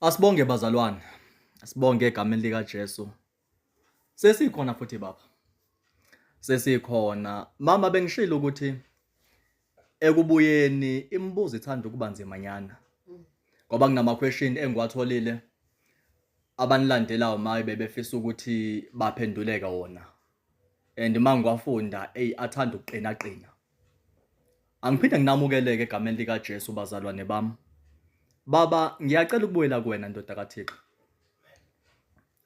Asibonge bazalwane. Asibonge egameni lika Jesu. Sesikhona futhi baba. Sesikhona. Mama bengishilo ukuthi ekubuyeni imibuzo ithanda ukuba nzimanyana. Ngoba kunama question engiwatholile abanilandelayo maye bebefisa ukuthi baphenduleke wona. And mangiwafunda ey athanda ukuqina qina. Angiphinde nginamukeleke egameni likaJesu bazalwane bami. Baba, ngiyacela ukubuyela kuwena ndoda kaThixo.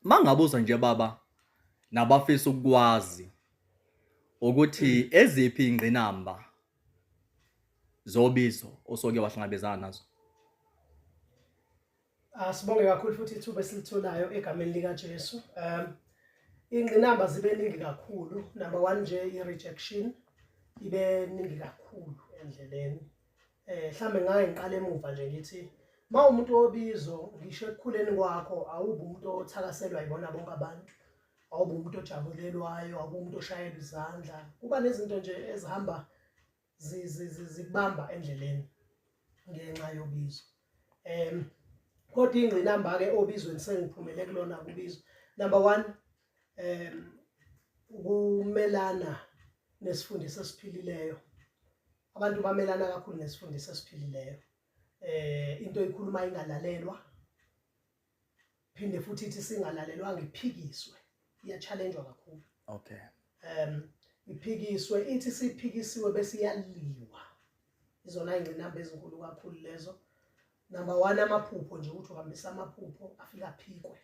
Mangabuza nje baba nabafisa ukwazi ukuthi eziphi ingqinamba zobizo osoke wahlangabezana nazo. Asibonge kakhulu futhi ithuba esilitholayo egameni likaJesu. Ingqinamba zibe ningi kakhulu. Number 1 nje i-rejection ibe ningi kakhulu endleleni. Mhlambe ngake ngiqale emuva nje ngithi uma umuntu wobizo ngisho ekukhuleni kwakho awubi umuntu othakaselwa yibona bonke abantu. Awubi umuntu ojabulelwayo, awubi umuntu oshayelwa izandla. Kuba nezinto nje ezihamba zikubamba endleleni ngenxa yobizo. Kodwa ingqinamba ke obizweni sengiphumele kulona kubizo. Number 1, ukumelana nesifundiso esiphilileyo. Abantu bamelana kakhulu nesifundiso esiphilileyo. Into ikhuluma ingalalelwa. Phinde futhi ithi singalalelwanga iphikiswe. Iya-challenge-wa kakhulu. Okay. Iphikiswe ithi siphikisiwe bese iyaliwa. Izona ingqinamba ezinkulu kakhulu lezo. Number 1, amaphupho nje ukuthi uhambisa amaphupho afika aphikwe.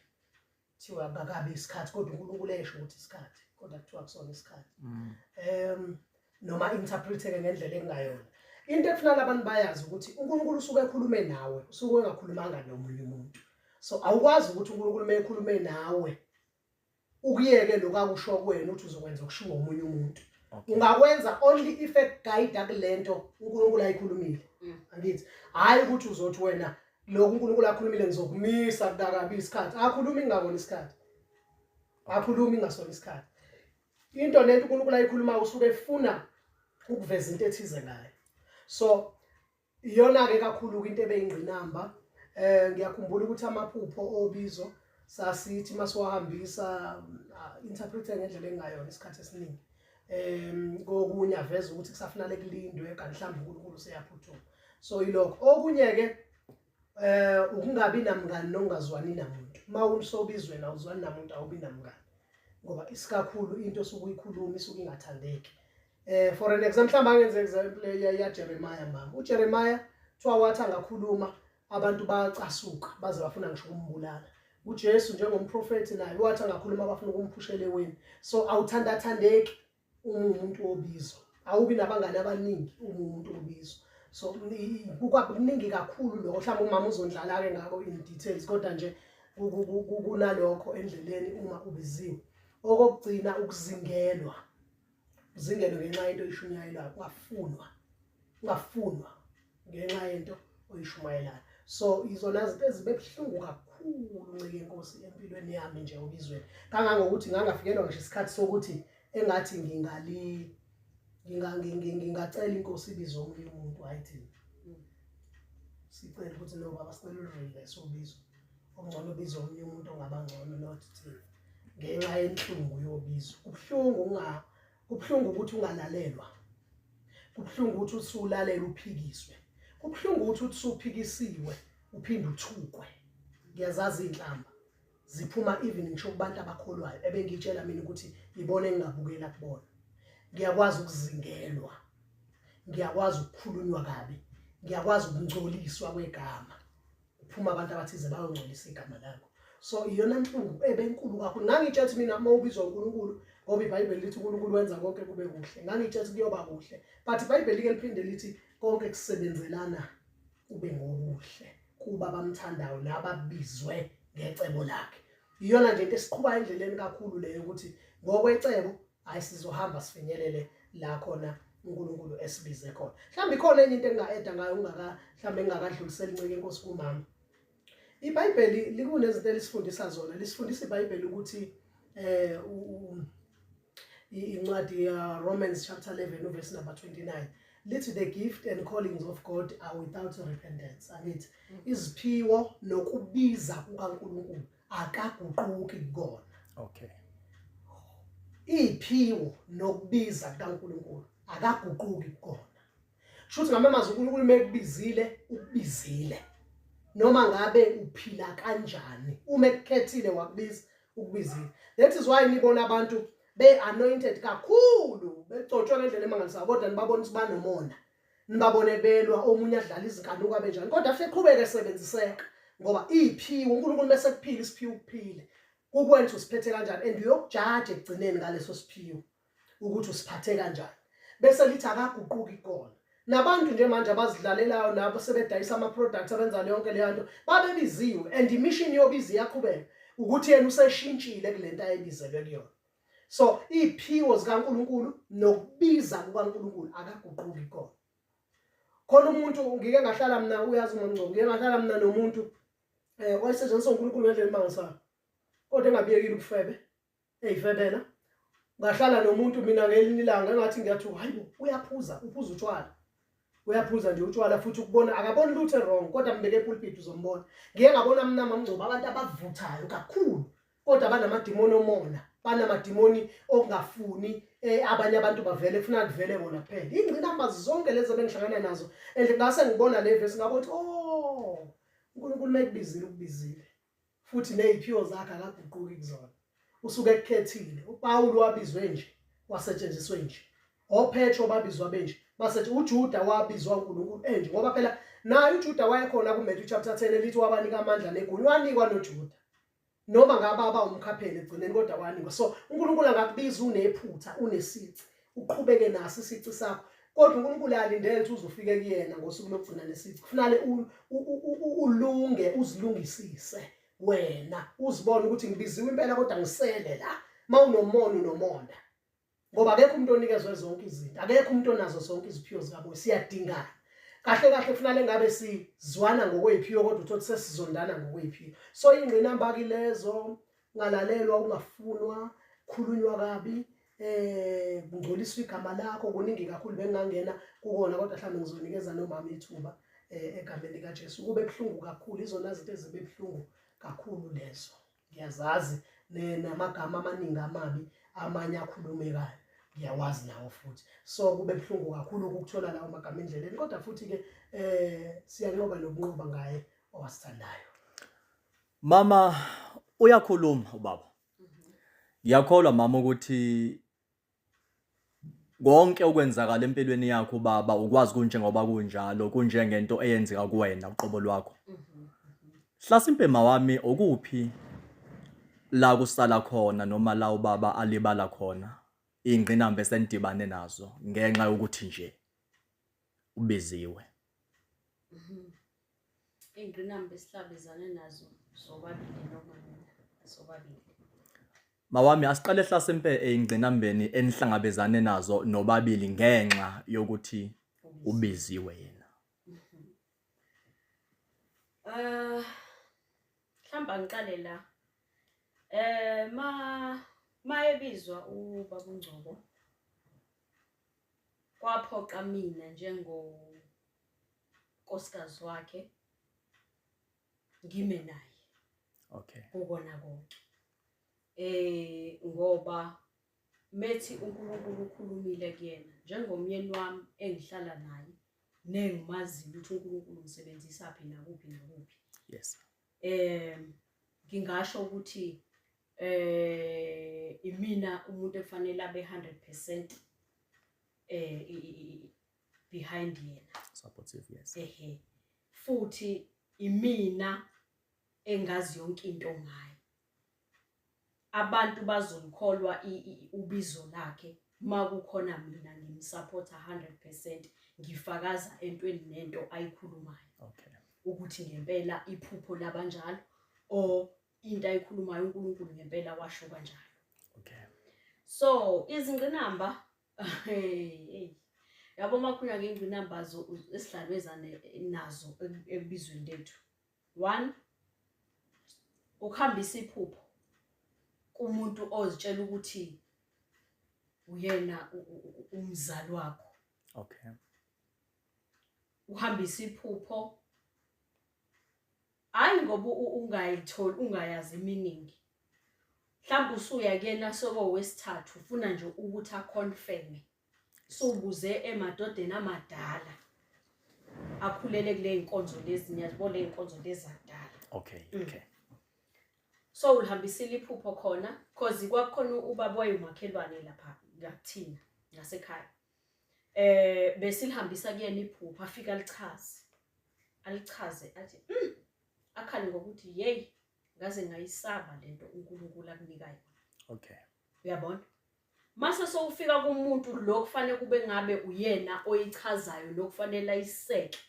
Kuthiwa akakabi isikhathi kodwa uNkulunkulu esho ukuthi isikhathi kodwa kuthiwa kusona isikhathi. Noma interpreteke ngendlela ekungayona. Into ekufanele abantu bayazi ukuthi uNkulunkulu usuke ekhulume nawe, usuke engakhulumanga nomunye umuntu. So awukwazi ukuthi uNkulunkulu uma ekhulume nawe ukuyeke lokho akusho kuwena uthi uzokwenza okushiwo omunye umuntu. Ungakwenza only if ekuguide kulento uNkulunkulu ayikhulumile. Angithi hayi ukuthi uzothi wena lokhu uNkulunkulu akhulumile ngizokumisa kudakabi isikhathi. Akhulumi ngakona isikhathi. Akhulumi ngasona isikhathi. Into lento uNkulunkulu ayikhuluma usuke efuna ukuveza into ethize ngayo. So iyona ke kakhulu into ebeyingqinamba. Ngiyakhumbula ukuthi amaphupho obizo sasithi masiwahambisa interprete ngendlela engayona isikhathi esiningi. Kokunye aveza ukuthi kusafanele kulindwe kanti mhlawumbe uNkulunkulu useyaphuthuma. So yilokho. Okunye ke ukungabi namngani nongazwani namuntu. Uma usobizweni awuzwani namuntu awubi namngani. Ngoba isikakhulu into osuke uyikhuluma isuke ingathandeki. For an example, mhlawumbe angenze example ya Jeremiah mama. uJeremiah kuthiwa wathi angakhuluma abantu bayacasuka baze bafuna ngisho ukumbulala. uJesu njengomprofeti naye wathi angakhuluma abafuna ukumphushela eweni. So awuthandathandeki uma umuntu wobizo. Awubi nabangani abaningi uma umuntu wobizo. So kuningi kakhulu lokho. Mhlawumbe umama uzondlala ke ngako in details kodwa nje kunalokho endleleni uma ubiziwe. Okokugcina ukuzingelwa. Uzingelwe ngenxa yento oyishunyayelwayo, ungafunwa. Ungafunwa ngenxa yento oyishumayelayo. So izona zinto ezibe buhlungu kakhulu ncike inkosi empilweni yami nje obizweni. Kangangokuthi ngangafikelwa ngisho isikhathi sokuthi engathi ngingacela inkosi ibize omunye umuntu, hayi thina. Sicela ukuthi no baba sicela ureverse ubizo. Okungcono ubize omunye umuntu ongaba ngcono not thina. Ngenxa yenhlungu yobizo. Kubuhlungu ukuthi ungalalelwa. Kubuhlungu ukuthi usulalela uphikiswe. Kubuhlungu ukuthi usuphikisiwe uphinde uthukwe. Ngiyazazi inhlamba ziphuma even ngisho kubantu abakholwayo ebengitshela mina ukuthi ibone engingabukela kubona. Ngiyakwazi ukuzingelwa. Ngiyakwazi ukukhulunywa kabi. Ngiyakwazi ukungcoliswa kwegama. Kuphuma abantu abathize bayongcolisa igama lakho. So iyona nhlungu ebenkulu kakhulu. Ngangitshela ukuthi mina uma ubizwa uNkulunkulu ngoba iBhayibheli lithi uNkulunkulu wenza konke kube kuhle. Ngangitshela ukuthi kuyoba kuhle. But iBhayibheli ke liphinde lithi konke kusebenzelana kube ngokuhle kuba abamthandayo nababizwe ngecebo lakhe. Iyona nje into esiqhuba endleleni kakhulu leyo ukuthi ngokwecebo hayi sizohamba sifinyelele la khona uNkulunkulu esibize khona. Mhlawumbe ikhona enye into enginga-eda ngayo mhlawumbe engingakadluliseli inceke inkosi kumama. IBhayibheli likunezinto elisifundisa zona. Lisifundisa iBhayibheli ukuthi incwadi ya Romans chapter 11 verse number 29. Lithi the gift and callings of God are without repentance. Angithi iziphiwo nokubiza kukaNkulunkulu akaguquki kukona. Okay. Iy'phiwo nokubiza kukaNkulunkulu akaguquki kukona. Shuthi ngamamazi uNkulunkulu uma ekubizile ukubizile. Noma ngabe uphila kanjani uma ekukhethile wakubiza ukubizile. That is why nibona abantu be-anointed kakhulu begcotshwe ngendlela emangalisayo kodwa nibabona ukuthi banomona nibabone belwa omunye adlala izinkanuko abenjani kodwa afike qhubeke esebenziseka ngoba iyiphiwo uNkulunkulu mese kuphila isiphiwo ukuphile kukwenza usiphethe kanjani and uyokujaja ekugcineni ngaleso siphiwo ukuthi usiphathe kanjani bese lithi akaguquki kona nabantu nje manje abazidlalelayo nabo sebedayisa ama-products abenza yonke leyo nto babebiziwe and imission yobiza iyaqhubeka ukuthi yena useshintshile kule nto ayebizelwe kuyona. So iy'phiwo zikaNkulunkulu nokubiza kukaNkulunkulu akaguquki kona. Khona umuntu ngike ngahlala mina uyazi uMamngcobo ngike ngahlala mina nomuntu eh wayesetshenziswa uNkulunkulu ngendlela emangalisayo kodwa engabiyekile ubufebe eyifebela ngahlala nomuntu mina ngelinye ilanga engathi ngiyathuka hayibo uyaphuza uphuza utshwala uyaphuza nje utshwala futhi ukubona akaboni lutho wrong kodwa mbeke epulpit uzombona ngiye ngabona mina mamngcobo abantu abavuthayo kakhulu kodwa banamadimoni omona banamadimoni okungafuni eh, abanye abantu bavele kufuna kuvele bona kuphela ingqinamba zonke lezi ebengihlangana nazo and ngase ngibona le verse ngabona ukuthi oh uNkulunkulu mekubizile ukubizile futhi neziphiwo zakhe akaguquki kuzona usuke ekukhethile uPawulu wabizwe nje wasetshenziswe nje oPetro babizwa benje basethi uJuda wabizwa uNkulunkulu enje ngoba phela naye uJuda wayekhona kuMatthew chapter 10 elithi wabanika amandla negunya wanikwa noJuda noma ngabe aba umkhapheli egcineni kodwa wanikwa so uNkulunkulu angakubiza unephutha unesici uqhubeke naso isici sakho kodwa uNkulunkulu alindele ukuthi uzofike kuyena ngosuku lokugcina nesici kufanele ulunge uzilungisise wena uzibone ukuthi ngibiziwe impela kodwa ngisele la mawunomona unomona ngoba akekho umuntu onikezwe zonke izinto akekho umuntu onazo zonke iziphiwo zikamoya siyadingana kahle kahle kufanele ngabe sizwana ngokweyiphiwo kodwa uthole sesizondana ngokweyiphiwo so ingqinamba kilezo ngalalelwa ungafunwa khulunywa kabi eh kungcoliswa igama lakho kuningi kakhulu bengingangena kukona kodwa mhlawumbe ngizonikeza nomama ithuba eh, egameni likaJesu kube buhlungu kakhulu izona zinto ezibe buhlungu kakhulu lezo ngiyazazi namagama amaningi amabi amanye akhulumekayo ngiyawazi nawo futhi so kube buhlungu kakhulu ukukuthola lawo magama endleleni kodwa futhi-ke eh siyanqoba nokunqoba ngaye owasithandayo. Mama uyakhuluma ubaba. Ngiyakholwa mama ukuthi konke okwenzakala empilweni yakho baba ukwazi kunjengoba kunjalo kunjengento eyenzeka kuwena uqobo lwakho. Hlasimpe mawami okuphi la kusala khona noma la ubaba alibala khona ingqinamba esenidibane nazo ngenxa yokuthi nje ubiziwe. Iy'ngqinamba esihlabezane nazo sobabili noma mina sobabili. Mawami asiqale hlasimpe ey'ngqinambeni enihlangabezane nazo nobabili ngenxa yokuthi ubiziwe yena. Eh mhlawumbe angiqale la. Ma mayebizwa ubaba uNgcobo kwaphoqa mina njengo nkosikazi wakhe ngime naye okay kukona konke eh ngoba methi uNkulunkulu ukhulumile kuyena njengomyeni wami engihlala naye nengimaziyo ukuthi uNkulunkulu umsebenzisa phi nakuphi nakuphi yes eh ngingasho ukuthi eh imina umuntu efanele abe 100% eh behind yena supportive yes ehe futhi imina engazi yonke into ngaye abantu bazolikholwa ubizo lakhe makukhona mina ngimsupporta 100% ngifakaza entweni nento ayikhulumayo okay ukuthi ngempela iphupho labanjalo or into ayikhulumayo uNkulunkulu ngempela washo kanjalo okay so izingqinamba Hey, yabo makhulunywa ngey'ngqinamba esihlangabezane nazo ekubizweni lethu. One, ukuhambisa iphupho kumuntu ozitshela ukuthi uyena umzali wakho. Okay. Uhambisa iphupho hayi ngoba ungayitholi ungayazi iminingi. Mhlawumbe usuya kuyena sokowesithathu ufuna nje ukuthi aconfirme. Subuze emadodeni amadala akhulele kule nkonzo lezi, ngiyazibona le nkonzo lezi zakudala. Okay. So ulihambisile iphupho khona cause kwakukhona ubaba wayewumakhelwane lapha ngakuthina ngasekhaya. Besilihambisa kuyena iphupho, afika alichaze. Alichaze athi akhale ngokuthi hey, ngaze ngayisaba lento uNkulunkulu akunika yona. Uyabona? Mase sowufika kumuntu lo kufanele kube ngabe uyena oyichazayo, lo kufanele ayiseke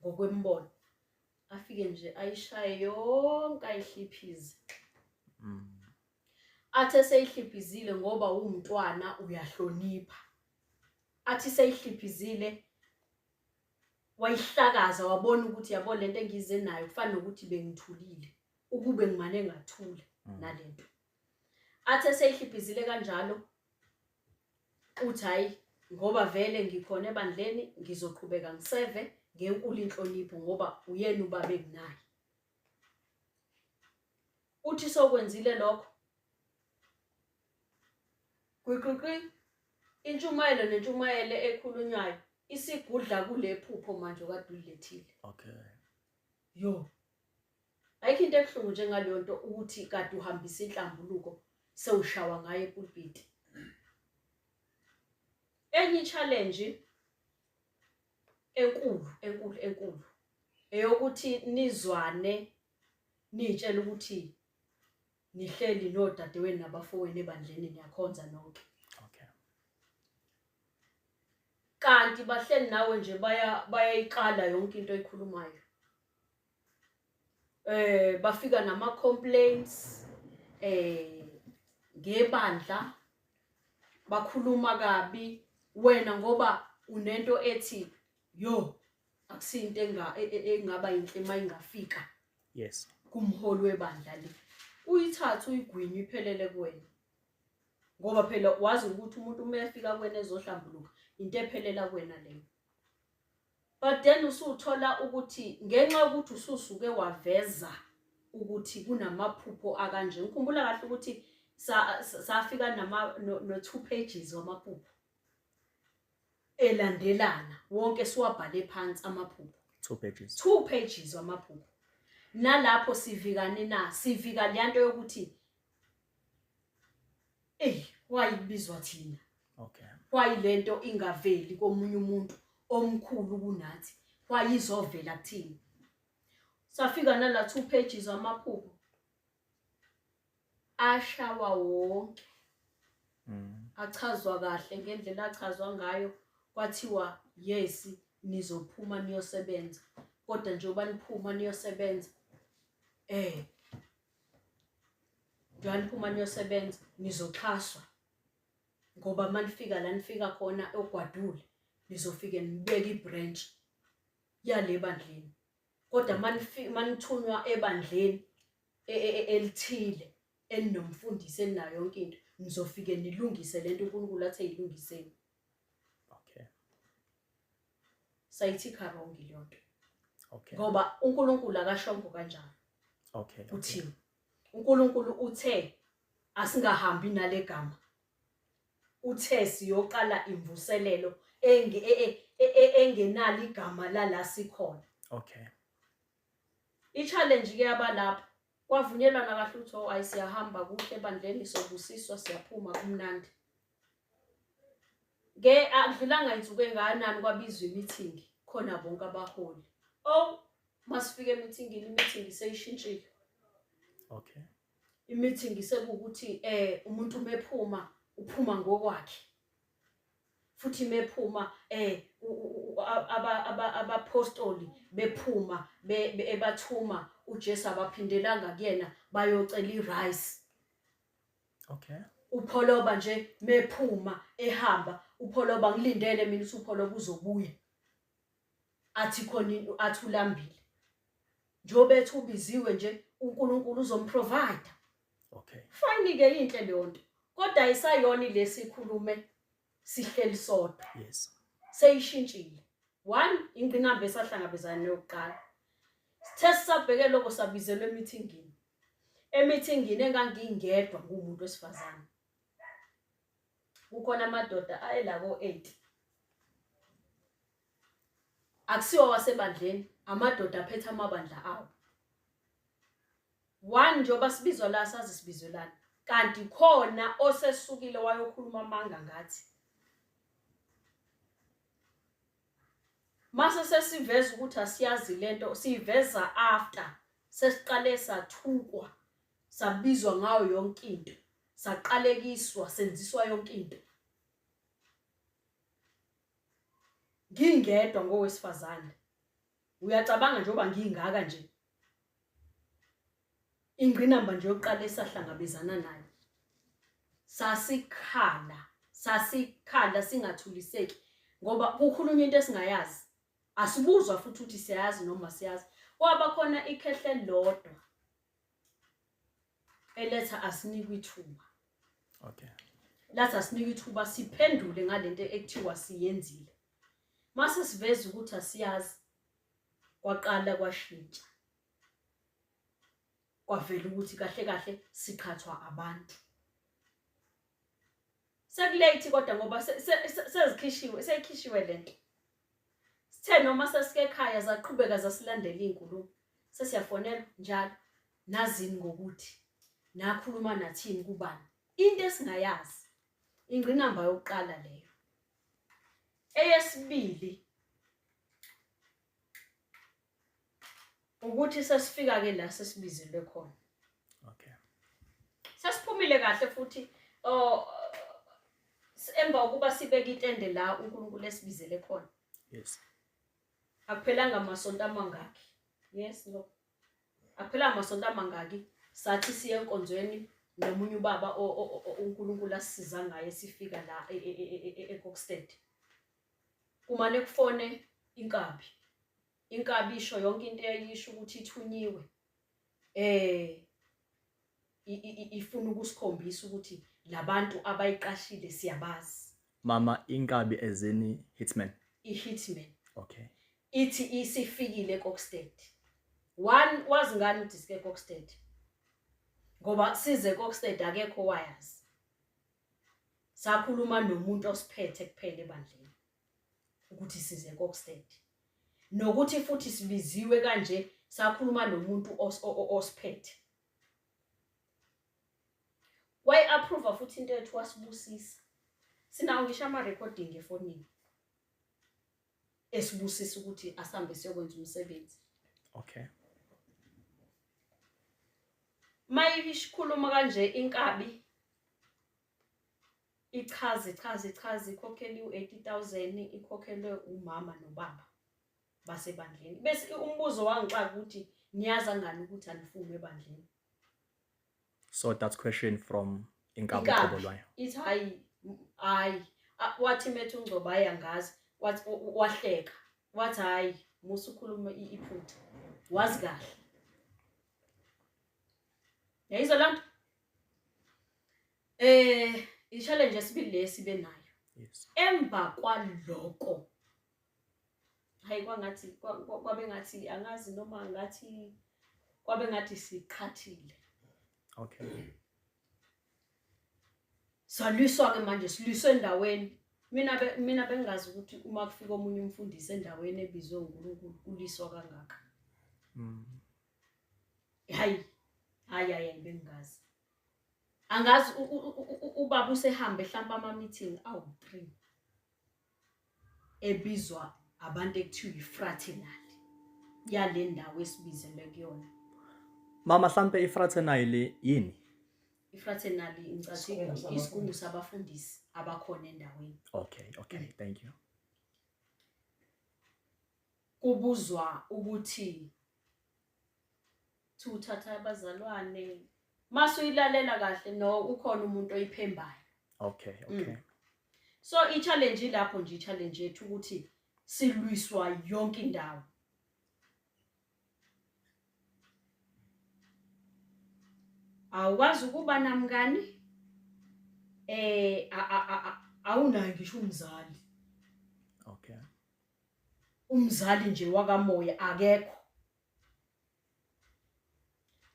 ngokwembono. Afike nje ayishaye yonke ayihliphize. Athe seyihliphizile ngoba umntwana uyahlonipha. Athi seyihliphizile wayihlakaza wabona ukuthi yabo lento engize nayo kufana nokuthi bengithulile, ukube ngimane ngathula nalento. Athe seyihliphizile kanjalo uthi hayi, ngoba vele ngikhona ebandleni ngizoqhubeka ngiseve ngenkulu inhlonipho ngoba uyena ubaba enginaye. Uthi sokwenzile lokho, gwiqiqi intshumayelo nentshumayelo ekhulunywayo isigudla kule phupho manje okade ulilethile. Yo, ayikho into ebuhlungu njengaleyo nto ukuthi kade uhambisa inhlambuluko sewushawa ngayo epulpiti. Enye i-challenge enkulu enkulu enkulu eyokuthi nizwane nitshele ukuthi nihleli nodadewenu nabafowenu ebandleni niyakhonza nonke. Kanti bahleli nawe nje bayayiqala yonke into oyikhulumayo. Bafika nama complaints ngebandla, bakhuluma kabi wena ngoba unento ethi yo akusinto engaba inhle mayingafika. Kumholi webandla le. Uyithathe uyigwinye iphelele kuwena. Ngoba phela wazi ukuthi umuntu uma efika kuwena ezohlambuluka into ephelela kuwena leyo. But then usuthola ukuthi ngenxa yokuthi ususuke waveza ukuthi kunamaphupho akanje. Ngikhumbula kahle ukuthi safika no 2 pages wamaphupho elandelana wonke siwabhale phansi amaphupho. 2 pages. 2 pages wamaphupho. Nalapho sivikane na sivika le nto yokuthi wayibizwa thina. Wayilento ingaveli komunye umuntu omkhulu kunathi, wayizovela kuthina. Safika nala 2 pages amaphupho ashawa wonke. Achazwa kahle ngendlela achazwa ngayo, kwathiwa yes nizophuma niyosebenza, kodwa njengoba niphuma niyosebenza njengoba niphuma niyosebenza nizoxhaswa, ngoba manifika la nifika khona ogwadule nizofike nibeke ibranch yale bandleni, kodwa manithunywa ebandleni elithile elinomfundisi elinayo yonke into, nizofike nilungise lento uNkulunkulu athe ilungiseni. Sayithi wrong leyo nto. Ngoba uNkulunkulu akashongo kanjalo. Uthini? uNkulunkulu uthe asingahambi nale gama. Uthe siyoqala imvuselelo engenalo igama lala sikhona. I-challenge ke yabalapha kwavunyelwana kahle ukuthi oh ayi siyahamba kuhle ebandleni sobusiswa siyaphuma kumnandi. Ke akudlulanga insuku engakanani kwabizwa i-meeting khona bonke abaholi. Oh masifike e-meetingini, i-meeting seyishintshile. I-meeting sekuwukuthi umuntu mephuma uphuma ngokwakhe. Futhi mephuma abapostoli bephuma ebathuma uJesu abaphindelanga kuyena bayocela irice. Upholoba nje mephuma ehamba, upholoba ngilindele mina ukuthi upholoba uzobuya. Athi khona athi ulambile. Njengoba ethi ubiziwe nje uNkulunkulu uzomprovide. Fine ke inhle leyo nto. Kodwa ayisayona lesikhulume sihleli sodwa. Seyishintshile. One, ingqinamba esahlangabezana neyokuqala. Sithe sisabheke lokho sabizelwa emithingini. Emithingini engangingedwa ngumuntu wesifazane. Kukhona amadoda ayela ko-8. Akusiwo wasebandleni, amadoda aphethe amabandla awo. One, njengoba sibizwa la sazi sibizwelana. Kanti khona osesukile wayokhuluma amanga ngathi. Mase sesiveza ukuthi asiyazi lento, siyiveza after sesiqale sathukwa, sabizwa ngayo yonke into, saqalekiswa, senziswa yonke into. Ngingedwa ngowesifazane. Uyacabanga njengoba ngingaka nje. Ingqinamba nje yokuqala esahlangabezana nayo. Sasikhala, sasikhala singathuliseki ngoba kukhulunywa into esingayazi. Asibuzwa futhi ukuthi siyayazi noma siyazi. Kwaba khona ikhehle elilodwa eletha asinikwe ithuba. Okay. Lathi asinikwe ithuba siphendule ngalento ekuthiwa siyenzile. Mase siveza ukuthi asiyazi kwaqala kwashintsha. Kwavela ukuthi kahle kahle siqhathwa abantu. Sekulate kodwa ngoba sezikhishiwe, seyikhishiwe lento. Sithe noma sesike ekhaya zaqhubeka zasilandela iy'nkulumo. Sesiyafonelwa njalo nazini ngokuthi nakhuluma nathini kubani. Into esingayazi. Ingqinamba yokuqala leyo. Eyesibili ukuthi sesifika ke la sesibizelwe khona. Okay. Sesiphumile kahle futhi oh emva kokuba sibeke itende la uNkulunkulu esibizele khona. Yes. Akuphelanga amasonto amangaki. Yes, no. Akuphelanga amasonto amangaki sathi siye enkonzweni nomunye ubaba uNkulunkulu asisiza ngaye sifika la eKokstad. Kumane kufone inkabi. Inkabi isho yonke into eyayisho ukuthi ithunyiwe. Ifuna ukusikhombisa ukuthi labantu abayiqashile siyabazi. Mama, inkabi ezini hitman. I-hitman. Okay. Ithi isifikile eKokstad. One, wazi ngani ukuthi sike eKokstad? Ngoba size eKokstad akekho wayazi. Sakhuluma nomuntu osiphethe kuphela ebandleni ukuthi size eKokstad. Nokuthi futhi sibiziwe kanje sakhuluma nomuntu osiphethe. Wayi-approve futhi into yethu wasibusisa. Sinawo ngisho ama-recording efonini esibusisa ukuthi asambe siyokwenza umsebenzi. Okay. Mayishikhuluma kanje inkabi ichaze ichaze ichaze ikhokhele u-80,000 ikhokhelwe umama nobaba basebandleni. Bese umbuzo wangixaka ukuthi niyazi ngani ukuthi anifunwe ebandleni. So that's question from inkabi Inkabi. uqobo lwayo. Ithi hayi hayi wathi methu uNgcobo hayi angazi, wathi wahleka wathi hayi musa ukhuluma iphutha wazi kahle. Yayizwa loo nto? I-challenge yesibili le sibe nayo. Yes. Emva kwaloko hayi kwangathi kwabe ngathi angazi noma ngathi kwabe ngathi siqhathile. Okay. Salwiswa ke manje silwiswe endaweni. Mina bengazi ukuthi uma kufika omunye umfundisi endaweni ebizwe uNkulunkulu kuliswa kangaka. Hayi, hayi, hayi, bengazi. Angazi ubaba usehambe mhlawumbe ama meeting awu-3 ebizwa abantu ekuthiwa i-fraternal yale ndawo esibizelwe kuyona. Mama, mhlambe i-fraternal yini? I-fraternal ngicathi Isigungu sabafundisi. isigungu sabafundisi abakhona endaweni. Okay, okay, thank you. Kubuzwa ukuthi uthatha abazalwane mase uyilalela kahle no ukhona umuntu oyiphembayo. Okay, okay. So i-challenge ilapho nje, i-challenge yethu ukuthi silwiswa yonke indawo. Awukwazi ukuba namngani, awunayo ngisho umzali. Okay. Umzali nje wakamoya akekho.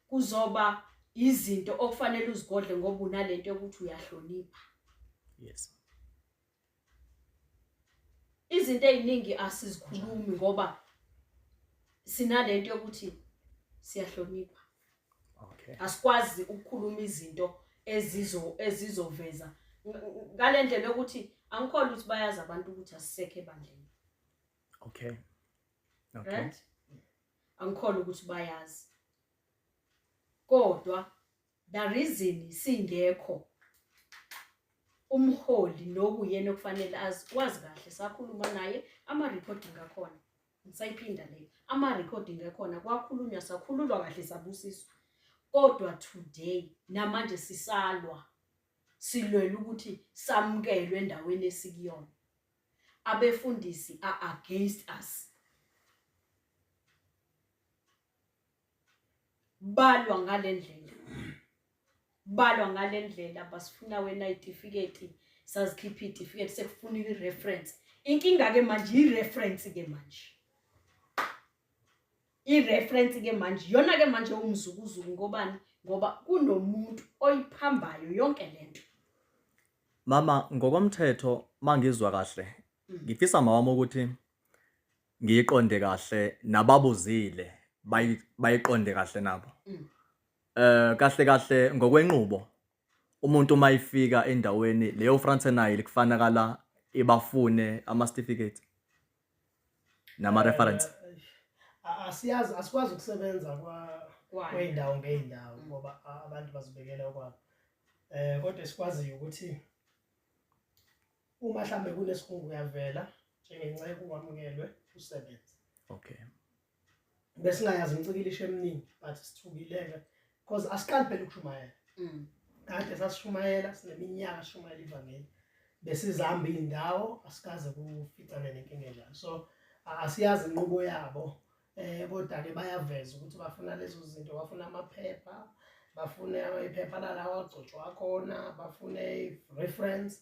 Kuzoba izinto okufanele uzigodle ngoba unalento yokuthi uyahlonipha. Yes. Izinto eziningi asizikhulumi ngoba sinalento yokuthi siyahlonipha. Okay. Asikwazi ukukhuluma izinto ezizo ezizoveza ngalendlela yokuthi angikholwa ukuthi bayazi abantu ukuthi asisekho ebandleni. Okay. Okay. Right? Angikholwa ukuthi bayazi. Kodwa the reason singekho umholi nokuyena okufanele azi wazi kahle sakhuluma naye ama recording akhona. Ngisayiphinda leyo. Ama recording akhona kwakhulunywa sakhululwa kahle sabusiswa. Kodwa today namanje sisalwa silwela ukuthi samukelwe endaweni esikuyona. Abefundisi are against us. Balwa ngalendlela. Balwa ngalendlela basifuna wena itifiketi sazikhipha itifiketi sekufuna i-reference. Inkinga ke manje i-reference ke manje. I-reference ke manje iyona ke manje umzukuzuku ngobani ngoba kunomuntu oyiphambayo yonke lento. Mama ngokomthetho mangizwa kahle ngifisa mawami ukuthi ngiyiqonde kahle nababuzile bayiqonde kahle nabo. Kahle kahle ngokwenqubo umuntu uma ifika endaweni leyo fraternile kufanakala ibafune ama certificates nama reference. Asiyazi asikwazi ukusebenza kwa kweyindawo ngeyindawo ngoba abantu bazibekela okwabo. Kodwa esikwaziyo ukuthi uma mhlambe kunesikhungu uyavela njengenceku wamukelwe usebenze. Okay. Besingayazi imicikilisho eminingi but sithukileke because asiqali phela ukushumayela. Kade sasishumayela sineminyaka sishumayela ivangeli. Besizihamba iy'ndawo asikaze kuficane nenkinga enjalo. So asiyazi inqubo yabo kodwa ke bayaveza ukuthi bafuna lezo zinto, bafuna amaphepha, bafuna iphepha lalawa agcotshwa khona, bafune i-reference.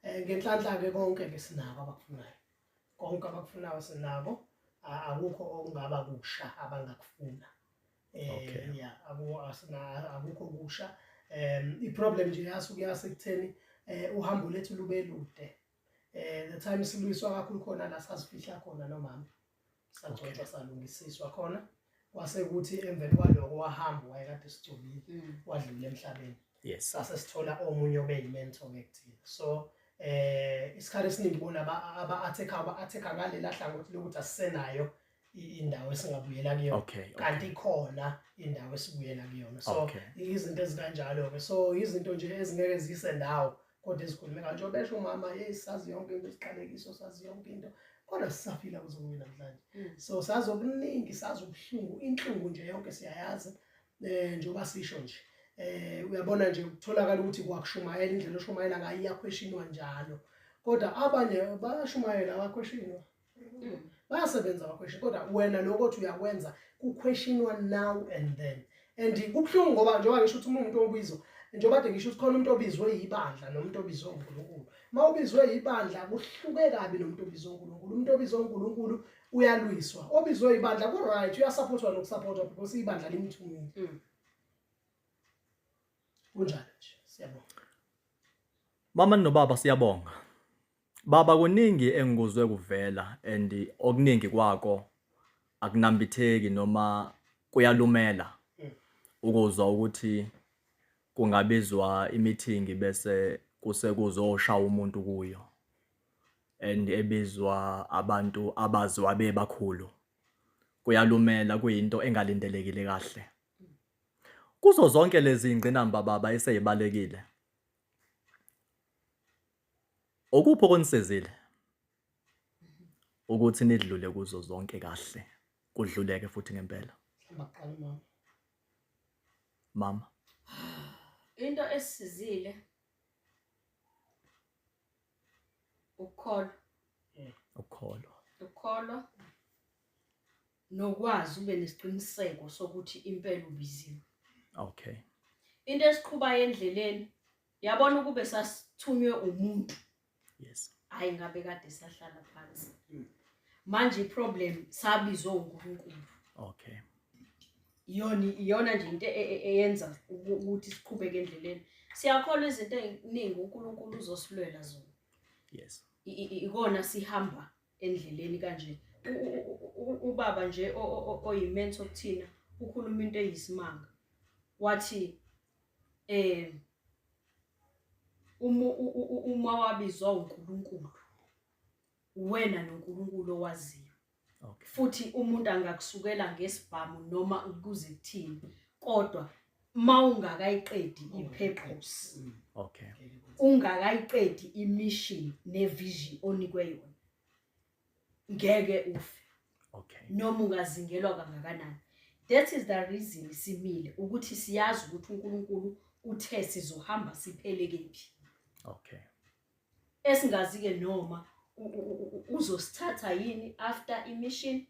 Ngenhlanhla ke konke ke sinako abakufunayo. Konke abakufunayo sinako. Akukho okungaba kusha abangakufuna. Okay. Yeah, akukho kusha. I-problem nje yasuke yasekutheni uhambo lethu lube lude. The time siluyiswa kakhulu khona la sasifihla khona nomama. Sagcotshwa salungisiswa khona. Kwase kuthi emveni kwaloko wahamba wayekade sicubile wadlula emhlabeni. Yes. Sase sithola omunye obeyi-mentor ke kuthina. So isikhathi esiningi bona aba-attack ba-attack ngalela hlangothi lokuthi asisenayo indawo esingabuyela kuyona. Okay. Kanti ikhona indawo esibuyela kuyona. So izinto ezikanjalo ke. So izinto nje ezingeke zise ndawo kodwa ezikhulumeka njengoba besho umama hey sazi yonke into isiqalekiso sazi yonke into kodwa sisaphila kuze kube namhlanje. So sazi okuningi, sazi ubuhlungu, inhlungu nje yonke siyayazi. Njengoba sisho nje uyabona nje kutholakala ukuthi kwakushumayela indlela oshumayela ngayo iyakhweshinwa njalo. Kodwa abanye bayashumayela abakhweshinwa. Bayasebenza abakhweshini kodwa wena lokho othi uyakwenza kukhweshinwa now and then. And kubuhlungu ngoba njengoba ngisho ukuthi umuntu obizwa njengoba kade ngisho ukuthi khona umuntu obizwe yibandla nomuntu obizwe uNkulunkulu. Uma ubizwe yibandla kuhluke kabi nomuntu obizwe uNkulunkulu. Umuntu obizwe uNkulunkulu uyalwiswa. Obizwe ibandla ku right uyasupportwa nokusupportwa because ibandla limthumile. Kunjalo nje siyabonga. Mama nobaba siyabonga. Baba kuningi engikuzwe kuvela and okuningi kwako akunambitheki noma kuyalumela ukuzwa ukuthi kungabizwa i-meeting bese kuse kuzoshaya umuntu kuyo and ebizwa abantu abaziwa bebakhulu. Kuyalumela kuyinto engalindelekile kahle. Kuzo zonke lezi ingqinamba baba eseyibalekile. Okuphi okunisizile ukuthi nidlule kuzo zonke kahle kudluleke futhi ngempela? Mhlawumbe akuqala umama. Mama. Into esisizile ukukholwa. Ukukholwa. Ukukholwa nokwazi ube nesiqiniseko sokuthi impela ubiziwe. Okay. Into esiqhubayo endleleni yabona ukube sasithunywe umuntu. Yes. Hayi ngabe kade sahlala phansi. Manje i-problem sabizwa uNkulunkulu. Okay. Iyona nje into eyenza ukuthi siqhubeke endleleni. Siyakholwa izinto ey'ningi uNkulunkulu uzosilwela zona. Yes. Ikona sihamba endleleni kanje. Ubaba nje oyi-mentor kuthina ukhuluma into eyisimanga. Wathi uma wabizwa uNkulunkulu, uwena noNkulunkulu owaziyo. Okay. Futhi umuntu angakusukela ngesibhamu noma kuze kuthini, kodwa mawungakayiqedi i-purpose, Okay. ungakayiqedi i-mission ne-vision onikwe yona, ngeke ufe. Okay. Noma ungazingelwa kangakanani. That is the reason simile, ukuthi siyazi ukuthi uNkulunkulu uthe sizohamba siphele kephi. Okay. Esingazi-ke noma uzosithatha yini after i-mission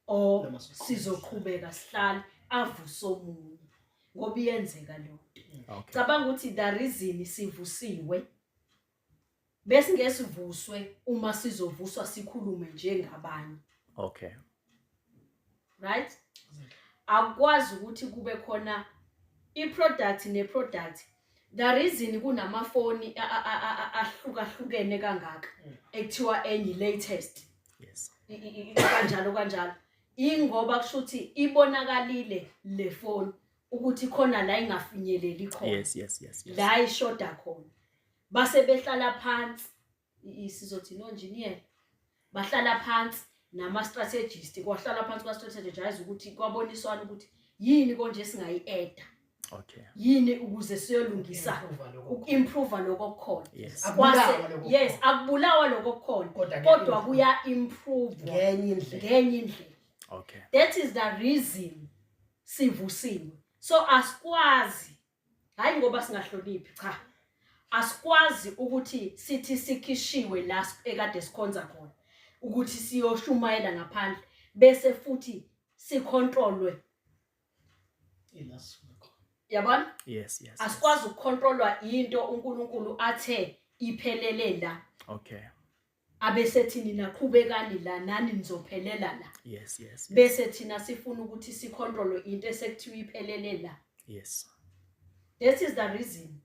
or Noma sizoqhubeka. sizoqhubeka sihlale avuse omunye, ngoba iyenzeka leyo nto. Okay. Cabanga ukuthi the reason sivusiwe, besingesivuswe uma sizovuswa sikhulume njengabanye. Okay. Right? Akukwazi ukuthi kube khona i-product ne-product. The reason kunamafoni ahlukahlukene kangaka ekuthiwa enye latest. Yes. Kanjalo kanjalo. Ingoba kusho ukuthi ibonakalile le phone ukuthi khona la ingafinyeleli khona. Yes. La ishoda khona. Base behlala phansi, sizothi no engineer, bahlala phansi nama strategist, kwahlala phansi kwa strategize ukuthi kwaboniswana ukuthi yini konje singayi-adda. Okay. Yini ukuze siyolungisa Improve lokho. uku-improve lokho okukhona. Yes. Akubulawa lokho Yes, okukhona. akubulawa lokho okukhona. Kodwa Kodwa kuya-improve ngenye indlela. Ngenye indlela. Okay. That is the reason sivusiwe. So asikwazi, hayi ngoba singahloniphi, cha. Asikwazi ukuthi sithi sikhishiwe la ekade sikhonza khona ukuthi siyoshumayela ngaphandle bese futhi sicontrolwe. Ila sisuka khona. Yabona? Yes. Asikwazi ukucontrolwa into uNkulunkulu athe iphelele la. Okay. Abese thina naqhubekani la nani nizophelela la. Yes. Bese thina sifuna ukuthi sicontrolwe into esekuthiwa iphelele la. Yes. That is the reason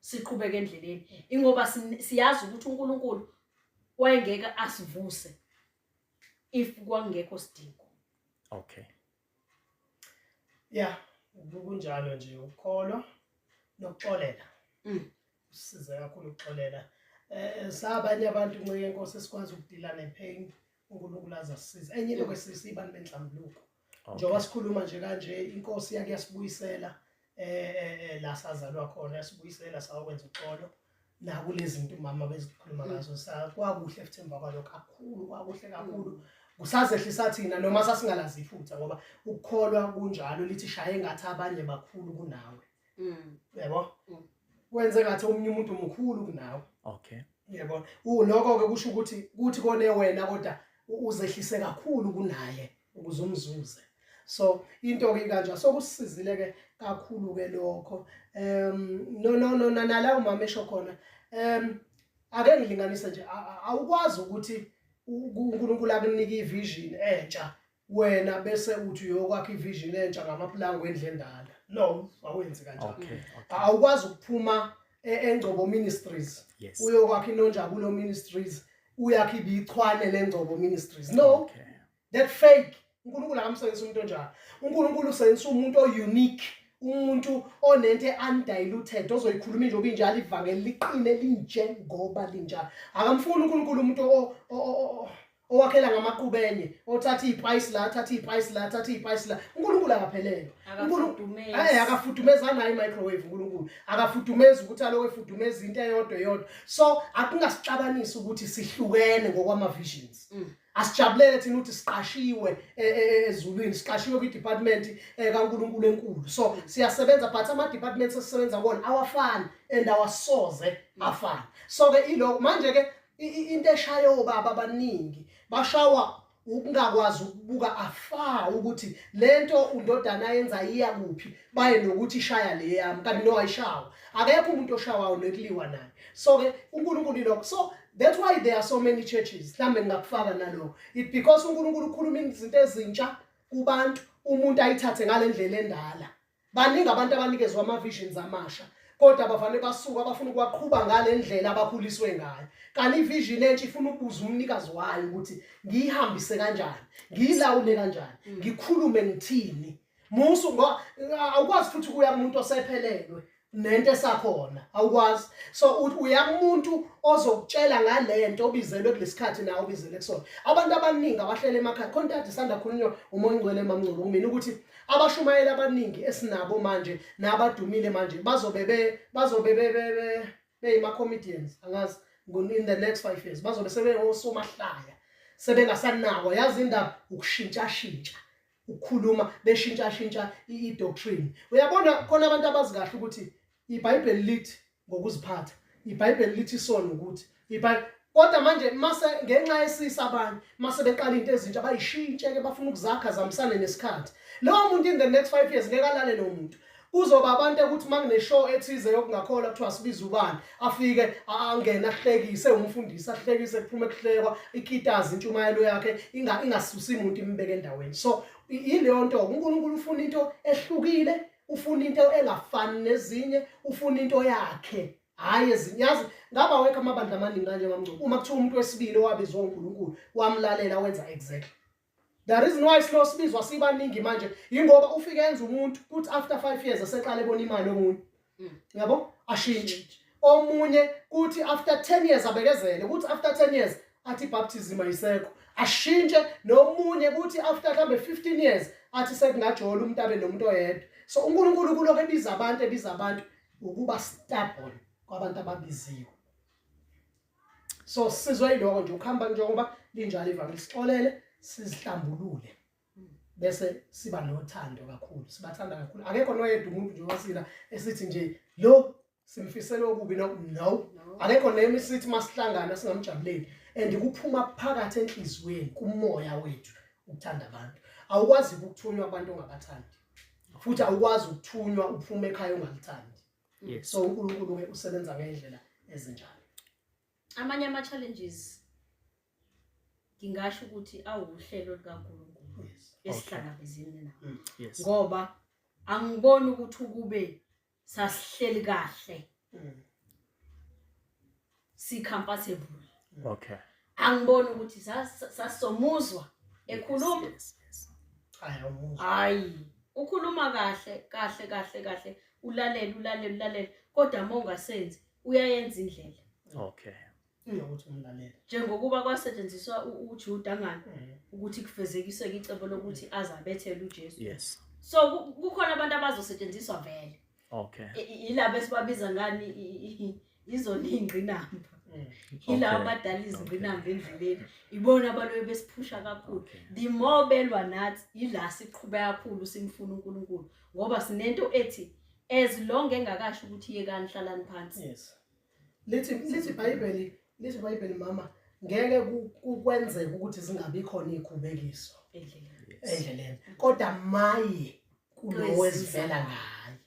siqhubeke endleleni, ingoba siyazi ukuthi uNkulunkulu wayengeke asivuse if kwangekho sidingo. Okay. Yeah, kunjalo nje, ukukholwa nokuxolela. Usize kakhulu ukuxolela. Sabanye abantu ncike inkosi esikwazi ukudila nepain, uNkulunkulu azasisiza. Enye into ke sisibani benhlambuluko. Njengoba sikhuluma nje kanje, inkosi yake yasibuyisela la sazalwa khona, yasibuyisela sawakwenza uxolo. Nakulezi zinto umama bezikhuluma ngazo, kwakuhle futhi emva kwalokho kakhulu, kwakuhle kakhulu. Kusazehlisa thina noma sasingalazi iphutha, ngoba ukukholwa kunjalo, lithi shaye ngathi abanye bakhulu kunawe. Yebo? Wenze ngathi omunye umuntu mkhulu kunawe. Okay. Yebo. Lokho ke kusho ukuthi kuthi kone wena kodwa uzehlise kakhulu kunaye ukuze umzuze. So into ke kanje so kusizile ke kakhulu ke lokho. No no no nala umama esho khona. Ake ngilinganise nje, awukwazi ukuthi uNkulunkulu akunike ivision entsha wena bese uthi uyokwakha ivision entsha ngamaplango endle endala. No, awenzi kanjalo. Okay. Awukwazi ukuphuma eNgcobo Ministries. Yes. Uyokwakha iNonjabulo Ministries, uyakha ibichwane leNgcobo Ministries. No. Okay. That fake. uNkulunkulu akamsebenzisi umuntu onjalo. uNkulunkulu usebenzisa umuntu o-unique, umuntu onento undiluted ozoyikhuluma njengoba injalo, ivangeli liqine linje ngoba linjalo. Akamfuni uNkulunkulu umuntu owakhela ngamaqubenye, othatha iprice la, athatha iprice la, athatha iprice la. uNkulunkulu akaphelelwa. Akafudumezi. Akafudumeza nayo i-microwave uNkulunkulu. Akafudumezi ukuthi aloku efudumeza into eyodwa eyodwa. So akungasixabanisi ukuthi sihlukene ngokwama visions. Asijabulele thina ukuthi siqashiwe ezulwini, siqashiwe kwi-department kaNkulunkulu enkulu. So siyasebenza, but ama departments esisebenza kuwona awafani and awasoze afane. So ke iloko manje ke into eshayo obaba abaningi bashawa ukungakwazi ukubuka afa ukuthi lento undodana ayenza iya kuphi, baye nokuthi ishaya le yami, kanti no ayishawa. Akekho umuntu oshawayo nekuliwa naye. So ke uNkulunkulu ilokho. So That's why there are so many churches. Mhlambe ngingakufaka nalokho. It because uNkulunkulu ukhuluma izinto ezintsha kubantu, umuntu ayithathe ngalendlela endala. Baningi abantu abanikezwa ama visions amasha, kodwa bavane basuka bafuna ukuwaqhuba ngalendlela abakhuliswe ngayo. Kanti ivision entsha ifuna ukubuza umnikazi wayo ukuthi ngiyihambise kanjani, ngiyilawule kanjani, ngikhulume ngithini. Musu ngo awukwazi futhi ukuya kumuntu osephelelwe nento esakhona, awukwazi. So uya kumuntu ozokutshela ngalento obizelwe kulesikhathi nawe obizelwe kusona. Abantu abaningi abahlele emakhaya, khona into isanda khulunywa uMoya oNgcwele Mamngcobo kumina ukuthi abashumayeli abaningi esinabo manje nabadumile manje bazobe be bazobe be beyima comedians, angazi in the next 5 years bazobe sebengosomahlaya, sebengasanakwa. Yazi indaba ukushintsha shintsha ukukhuluma, beshintsha shintsha i-doctrine. Uyabona khona abantu abazi kahle ukuthi iBhayibheli lithi ngokuziphatha, iBhayibheli lithi sona ukuthi iBhayibheli, kodwa manje mase ngenxa yesisa abanye mase beqala into ezintsha bayishintshe ke, bafuna ukuzakha zamisane nesikhathi. Lowo muntu in the next 5 years ngeke alale lo muntu. Kuzoba abantu ukuthi makune show ethize yokungakholwa kuthiwa sibiza ubani, afike angene ahlekise umfundisi, ahlekise kuphume kuhlekwa ikitazi, intshumayelo yakhe ingasusi umuntu imbeke endaweni. So ileyo nto, uNkulunkulu ufuna into ehlukile, ufuna into engafani nezinye, ufuna into yakhe, hayi ezinye. Yazi ngaba wekho amabandla amaningi kanje Mamngcobo, uma kuthiwa umuntu wesibili owabizwa uNkulunkulu wamlalela wenza exactly. The reason why slow sibizwa sibaningi manje ingoba ufike enza umuntu kuthi after 5 years eseqala ebona imali omunye. Yabo? Ashintshe. Omunye kuthi after 10 years abekezele, kuthi after 10 years athi baptism ayisekho. Ashintshe. Nomunye kuthi after mhlambe 15 years athi sekungajola umuntu abe nomuntu oyedwa. So uNkulunkulu kuloko ebiza abantu, ebiza abantu, ukuba stubborn kwabantu ababiziwe. So sizwe yiloko nje ukuhamba njengoba linjalo ivangeli, sixolele, sizihlambulule, bese siba nothando kakhulu, sibathanda kakhulu. Akekho noyedwa umuntu nje wasila esithi nje lo simfisela okubi, no no, akekho nemi sithi masihlangana singamjabuleli. And kuphuma phakathi enhliziyweni, kumoya wethu ukuthanda abantu. Awukwazi ukuthunywa abantu ongabathandi, futhi awukwazi ukuthunywa uphume ekhaya ungalithandi. So uNkulunkulu ke usebenza ngendlela ezinjalo. Amanye ama challenges ngingasho ukuthi awuhlelo likaNkulunkulu esihlangabezene nalo. Ngoba angiboni ukuthi ukube sasihleli kahle, si comfortable. Angiboni ukuthi sasomuzwa ekhuluma. Yes. Hayi, awumuzwa. Hayi, ukhuluma kahle kahle kahle kahle, ulalele ulalele ulalele, kodwa uma ungasenzi uyayenza indlela. Yokuthi umlalele. Njengokuba kwasetshenziswa uJuda ngani ukuthi kufezekiswe icebo lokuthi azabethele uJesu. So kukhona abantu abazosetshenziswa vele. Yilabo esibabiza ngani, izona ingqinamba. Yilabo abadala izingqinamba endleleni, ibona abalobe besiphusha kakhulu. The more belwa nathi, yila siqhubeka kakhulu simfuna uNkulunkulu, ngoba sinento ethi as long engakasho ukuthi yekani, hlalani phansi. Yes. Lithi iBhayibheli mama, ngeke kwenzeke ukuthi zingabi khona izikhubekiso endleleni. Endleleni. Kodwa maye kulowo ezivela ngaye.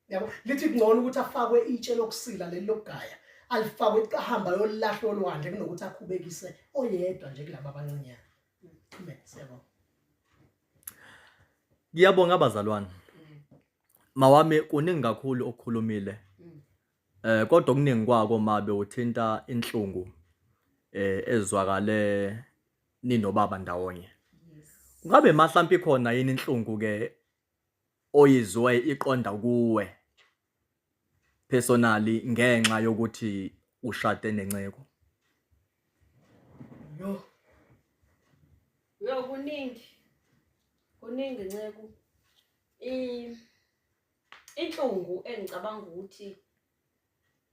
Yabo, lithi kungcono ukuthi afakwe itshe lokusila leli lokugaya, alifakwe ahamba yolahla olwandle, kunokuthi akhubekise oyedwa nje kulaba abancinyane. Amen. Siyabonga. Ngiyabonga abazalwane. Mawami, kuningi kakhulu okukhulumile. Kodwa okuningi kwako mabe uthinta inhlungu ezwakale ninobaba ndawonye. Kungabe mhlawumbe ikhona yini inhlungu ke oyizwe iqonda kuwe personally ngenxa yokuthi ushade nenceku? Yo. Yo, kuningi. Kuningi nceku. Inhlungu engicabanga ukuthi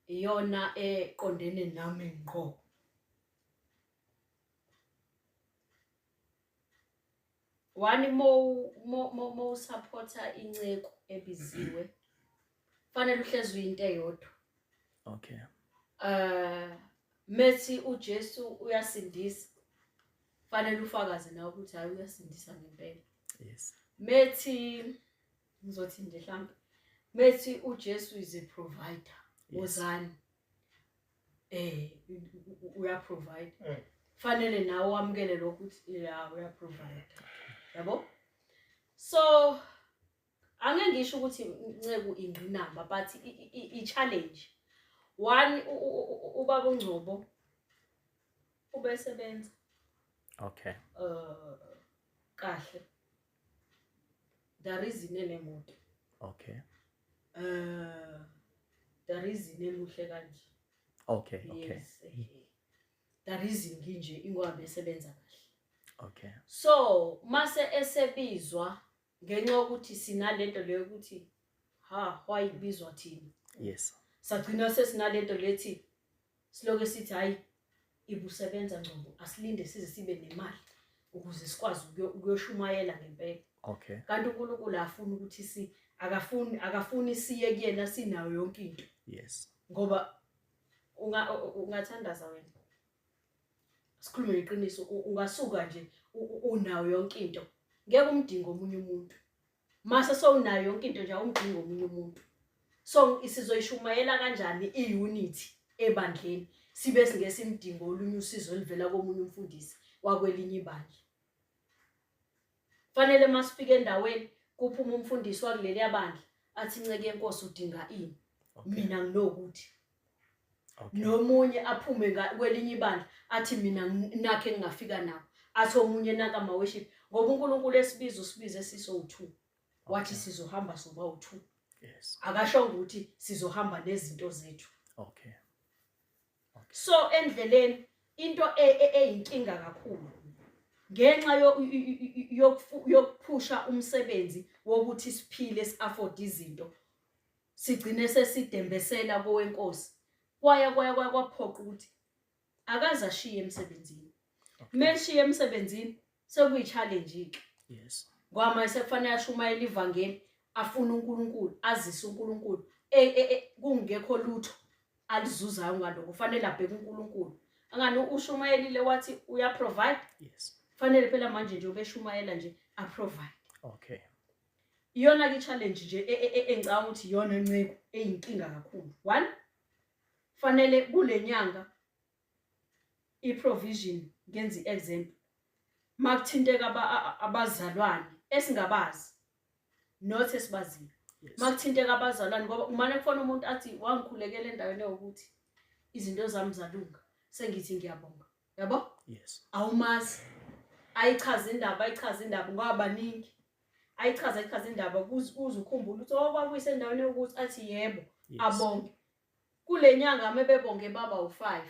iyona eqondene nami ngqo. One, mo supporta inceku ebiziwe, fanele uhlezi uyinto eyodwa. Methi uJesu uyasindisa, fanele ufakaze nawe ukuthi hayi, uyasindisa ngempela. Methi ngizothi nje mhlambe methi uJesu is a provider, wozani. Uya provide. Fanele nawe wamukele lokho ukuthi ya, uya provide, yabo. So angeke ngisho ukuthi, nceku, ingqinamba, but i-challenge one, ubaba uNgcobo ubesebenza kahle, the reason enemoto, the reason emuhle kanje. Yes, the reason nginje ingoba besebenza kahle. So mase esebizwa, ngenxa yokuthi sinalento leyo ukuthi ha, why ibizwa thina, sagcina sesinalento lethi siloke sithi, hayi, ibusebenza Ngcobo, asilinde size sibe nemali ukuze sikwazi ukuyoshumayela ngempela. Kanti uNkulunkulu afuna ukuthi si akafuni siye kuyena sinayo yonke into. Ngoba ungathandaza wena, sikhulume iqiniso, ungasuka nje unayo yonke into, ngeke umdinge omunye umuntu. Mase sowunayo yonke into nje, awumdingi omunye umuntu. So sizoyishumayela kanjani i-unity ebandleni sibe singeke simdingo olunye usizo oluvela komunye umfundisi wakwelinye ibandla? Fanele masifika endaweni kuphuma umfundisi wakuleliya bandla athi, "Nceke yenkosi, udinga ini?" "Mina nginokuthi." Nomunye aphume kwelinye ibandla athi, "Mina nakhe ngingafika nawo." Athi omunye, "Nanka ama-worship." Ngoba uNkulunkulu esibiza, usibize sisowu-two, wathi sizohamba soba u-two. Akashongo ukuthi sizohamba nezinto zethu. So endleleni into eyinkinga kakhulu ngenxa yokuphusha umsebenzi wokuthi siphile, si-afford izinto, sigcine sesidembesela kowenkosi. Kwaya kwaya kwaya kwaphoqa ukuthi akaze ashiye emsebenzini. Meshiye emsebenzini sekuyi-challenge-ke, ngoba manje sekufanele ashumayele ivangeli, afune uNkulunkulu, azise uNkulunkulu, kungekho lutho alizuzayo ngalokho. Kufanele abheke uNkulunkulu. Angani ushumayelile wathi uya-provide? Fanele phela manje nje ubeshumayela nje a-provide. Iyona ke challenge nje engicabanga ukuthi iyona, nceko, eyinkinga kakhulu. One, fanele kule nyanga i-provision, ngenza i-example, makuthinteka abazalwane esingabazi, not esibaziyo, makuthinteka abazalwane, ngoba umane kufona umuntu athi, "Wangikhulekela endaweni ewukuthi, izinto zami zalunga, sengithi ngiyabonga," yabo. Awumazi, ayichaze indaba, ayichaze indaba, ngoba baningi. Ayichaze, ayichaze indaba, kuze ukhumbule ukuthi oh, kwakuyisendaweni yokuthi, athi yebo, abonge. Kule nyanga mebebonge baba u5,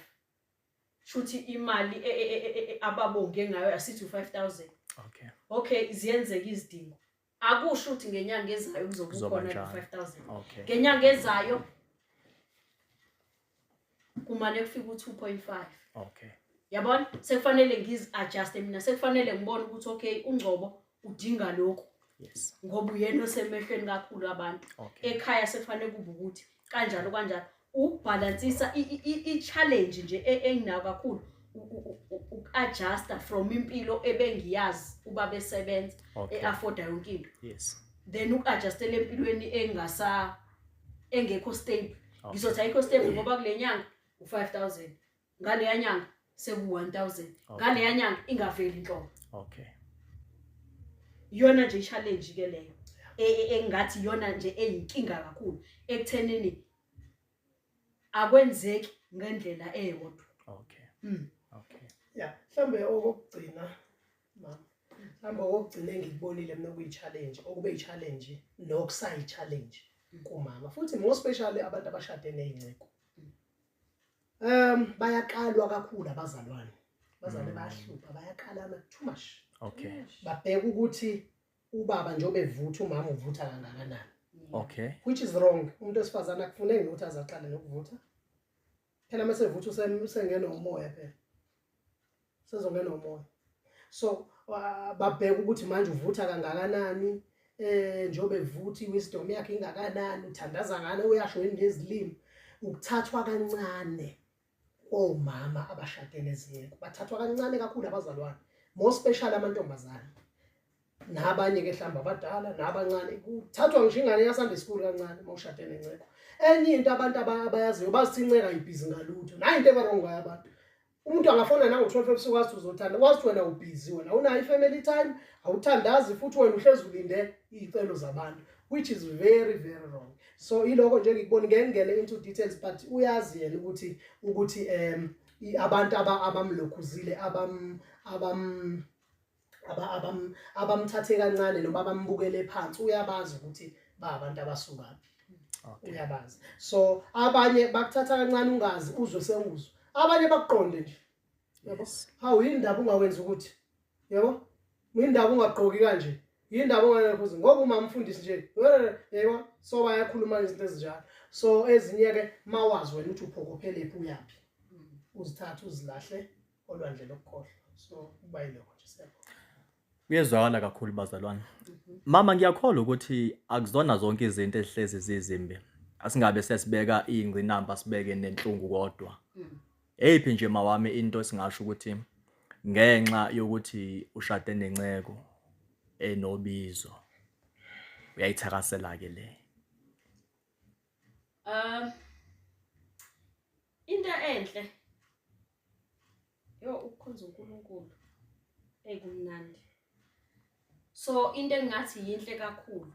shuthi imali ababonge ngayo asithi u5000. Okay, ziyenzeka izidingo. Akusho ukuthi ngenyanga ezayo kuzobe Kuzoba ukhona njalo. lo 5000. Ngenyanga ezayo kumane kufika u2.5. Yabona, sekufanele ngizi-adjuste mina, sekufanele ngibone ukuthi okay, uNgcobo udinga lokhu, ngoba uyena osemehlweni kakhulu abantu. Ekhaya sekufanele kube ukuthi kanjalo kanjalo, ukubhalansisa. I-challenge nje enginayo kakhulu uku-adjusta from impilo ebengiyazi uba besebenza, e-afforda yonke into, then uku-adjustela empilweni engekho stable. Ngizothi ayikho stable ngoba kule nyanga u-5000, ngaleya nyanga seku-1000, ngaleya nyanga ingaveli inhlobo. Iyona nje i-challenge ke leyo engathi iyona nje eyinkinga kakhulu ekuthenini akwenzeki ngendlela eyodwa. Ya, mhlambe okokugcina, mama, mhlambe okokugcina engikubonile mina okuyi-challenge, okube yi-challenge nokusayi-challenge kumama, futhi more especially abantu abashade ney'nceku, bayaqalwa kakhulu abazalwane. Abazalwane bayahlupha, bayaqalana too much. Babheka ukuthi ubaba njengoba evutha, umama uvutha kangakanani, which is wrong. Umuntu wesifazane akufuneki nokuthi aze aqale nokuvutha phela. Uma sevutha usengena umoya phela, sezongena umoya. So babheka ukuthi manje uvutha kangakanani, njengoba evutha i-wisdom yakhe ingakanani, uthandaza ngane, uyasho yini ngezilimi. Ukuthathwa kancane omama abashade nezinceku, bathathwa kancane kakhulu abazalwane, more especially amantombazane. Nabanye-ke mhlawumbe abadala nabancane, kuthathwa ngisho ingane ya-Sunday school kancane uma ushade nenceko. Enye into abantu abayaziyo, bazithi inceka ayibhizi ngalutho. Nayi into eba-wrong ngayo abantu. Umuntu angafona nango-12 ebusuku athi uzothanda, wazi wena ubhizi, wena awunayo i-family time, awuthandazi, futhi wena uhlezi ulinde iy'celo zabantu, which is very very wrong. So iloko nje ngikubona, ngeke ngingene into details, but uyazi yena ukuthi abantu abamlokhuzile, abamthathe kancane noma abambukele phansi, uyabazi ukuthi ba abantu abasukaphi. Uyabazi. So abanye bakuthatha kancane, ungazi, uzwe sewuzwa, abanye bakuqonde nje, yabo. Hawu, yindaba ungawenza ukuthi, yabo, yindaba ungagqoki kanje, yindaba unganakhuzi ngoba uma umfundisi nje, yebo. So bayakhuluma izinto ezinjalo. So ezinye-ke mawazi wena ukuthi uphokophelephi, uyaphi, uzithathe uzilahle olwandle lokukhohlwa. So kuba yilokho nje, siyabonga. Kuyezwakala kakhulu, bazalwane. Mama, ngiyakholwa ukuthi akuzona zonke izinto ezihlezi zizimbi. Asingabe sesibeka iy'ngqinamba, sibeke nenhlungu kodwa. Eyiphi nje, mawami, into esingasho ukuthi ngenxa yokuthi ushade nenceko enobizo uyayithakasela ke le? Into enhle yo ukukhonza uNkulunkulu ekumnandi. So into engathi yinhle kakhulu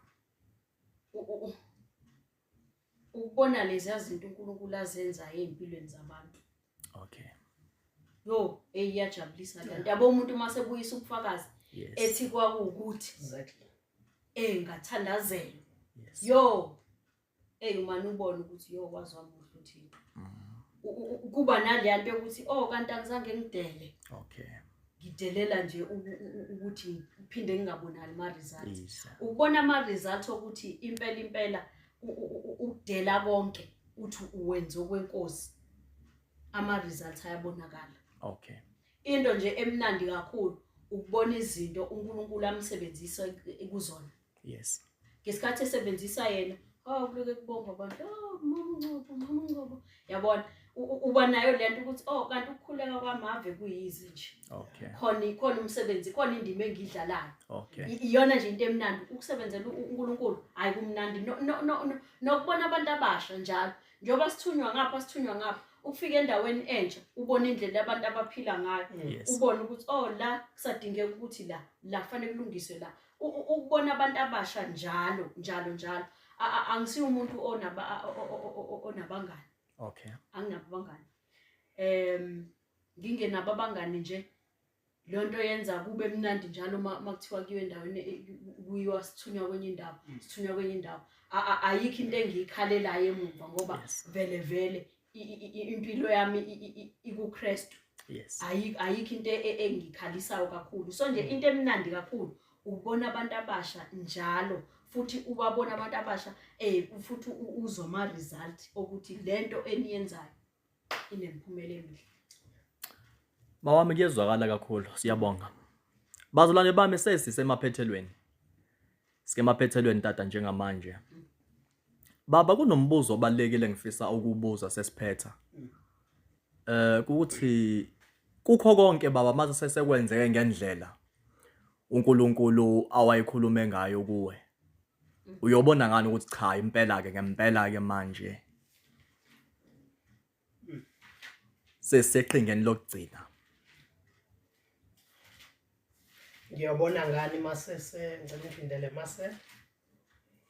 ukubona lezi zinto uNkulunkulu azenzayo ey'mpilweni zabantu. Yo, eyiyajabulisa le nto. Yabo, umuntu uma sebuyisa ubufakazi ethi kwakuwukuthi engathandazelwa. Yo, ey, umane ubone ukuthi yo, wazi wamuhle uThixo. Kuba naleya nto yokuthi, oh, kanti angizange ngidele. Ngidelela nje ukuthi uphinde ngingabonali ama-results. Ukubona ama-results okuthi impela impela ukudela konke uthi uwenze okwenkosi, ama-results ayabonakala. Into nje emnandi kakhulu ukubona izinto uNkulunkulu amsebenzisa kuzona. Ngesikhathi esebenzisa yena, oh, kuloke kubongwa abantu, oh, mama uNgcobo, mama uNgcobo. Yabona, uba nayo lento ukuthi, oh, kanti ukukhuleka kwamave kuyizi nje. Khona khona umsebenzi, khona indima engidlalayo. Iyona nje into emnandi ukusebenzela uNkulunkulu, hayi, kumnandi. No no no no- nokubona abantu abasha njalo, njengoba sithunywa ngapha, sithunywa ngapha, ukufika endaweni entsha ubone indlela abantu abaphila ngayo, ubone ukuthi, oh, la kusadingeka ukuthi la la kufanele kulungiswe la. Ukubona abantu abasha njalo njalo njalo. Angisiyo umuntu onaba onabangani. Anginabo abangani, ngingenabo abangani nje. Leyo nto yenza kube mnandi njalo uma kuthiwa kuyiwe endaweni, kuyiwa, sithunywa kwenye indawo, sithunywa kwenye indawo. Ayikho into engiyikhalelayo emuva ngoba vele vele impilo yami ikuKristu. Ayikho into engikhalisayo kakhulu. So nje into emnandi kakhulu ukubona abantu abasha njalo, futhi ubabona abantu abasha, futhi uzwa ama result okuthi lento eniyenzayo inemphumela emihle. Mawami, kuyezwakala kakhulu, siyabonga. Bazalwane bami, sesisemaphethelweni. Sike emaphethelweni, tata, njengamanje. Baba, kunombuzo obalekile ngifisa ukubuza sesiphetha. Ukuthi kukho konke, baba, mase sesekwenzeke ngendlela uNkulunkulu awayekhulume ngayo kuwe, uyobona ngani ukuthi cha, impela ke, ngempela ke manje sesiseqhingeni lokugcina? Ngiyobona ngani masese, ngicela ngiphindele, mase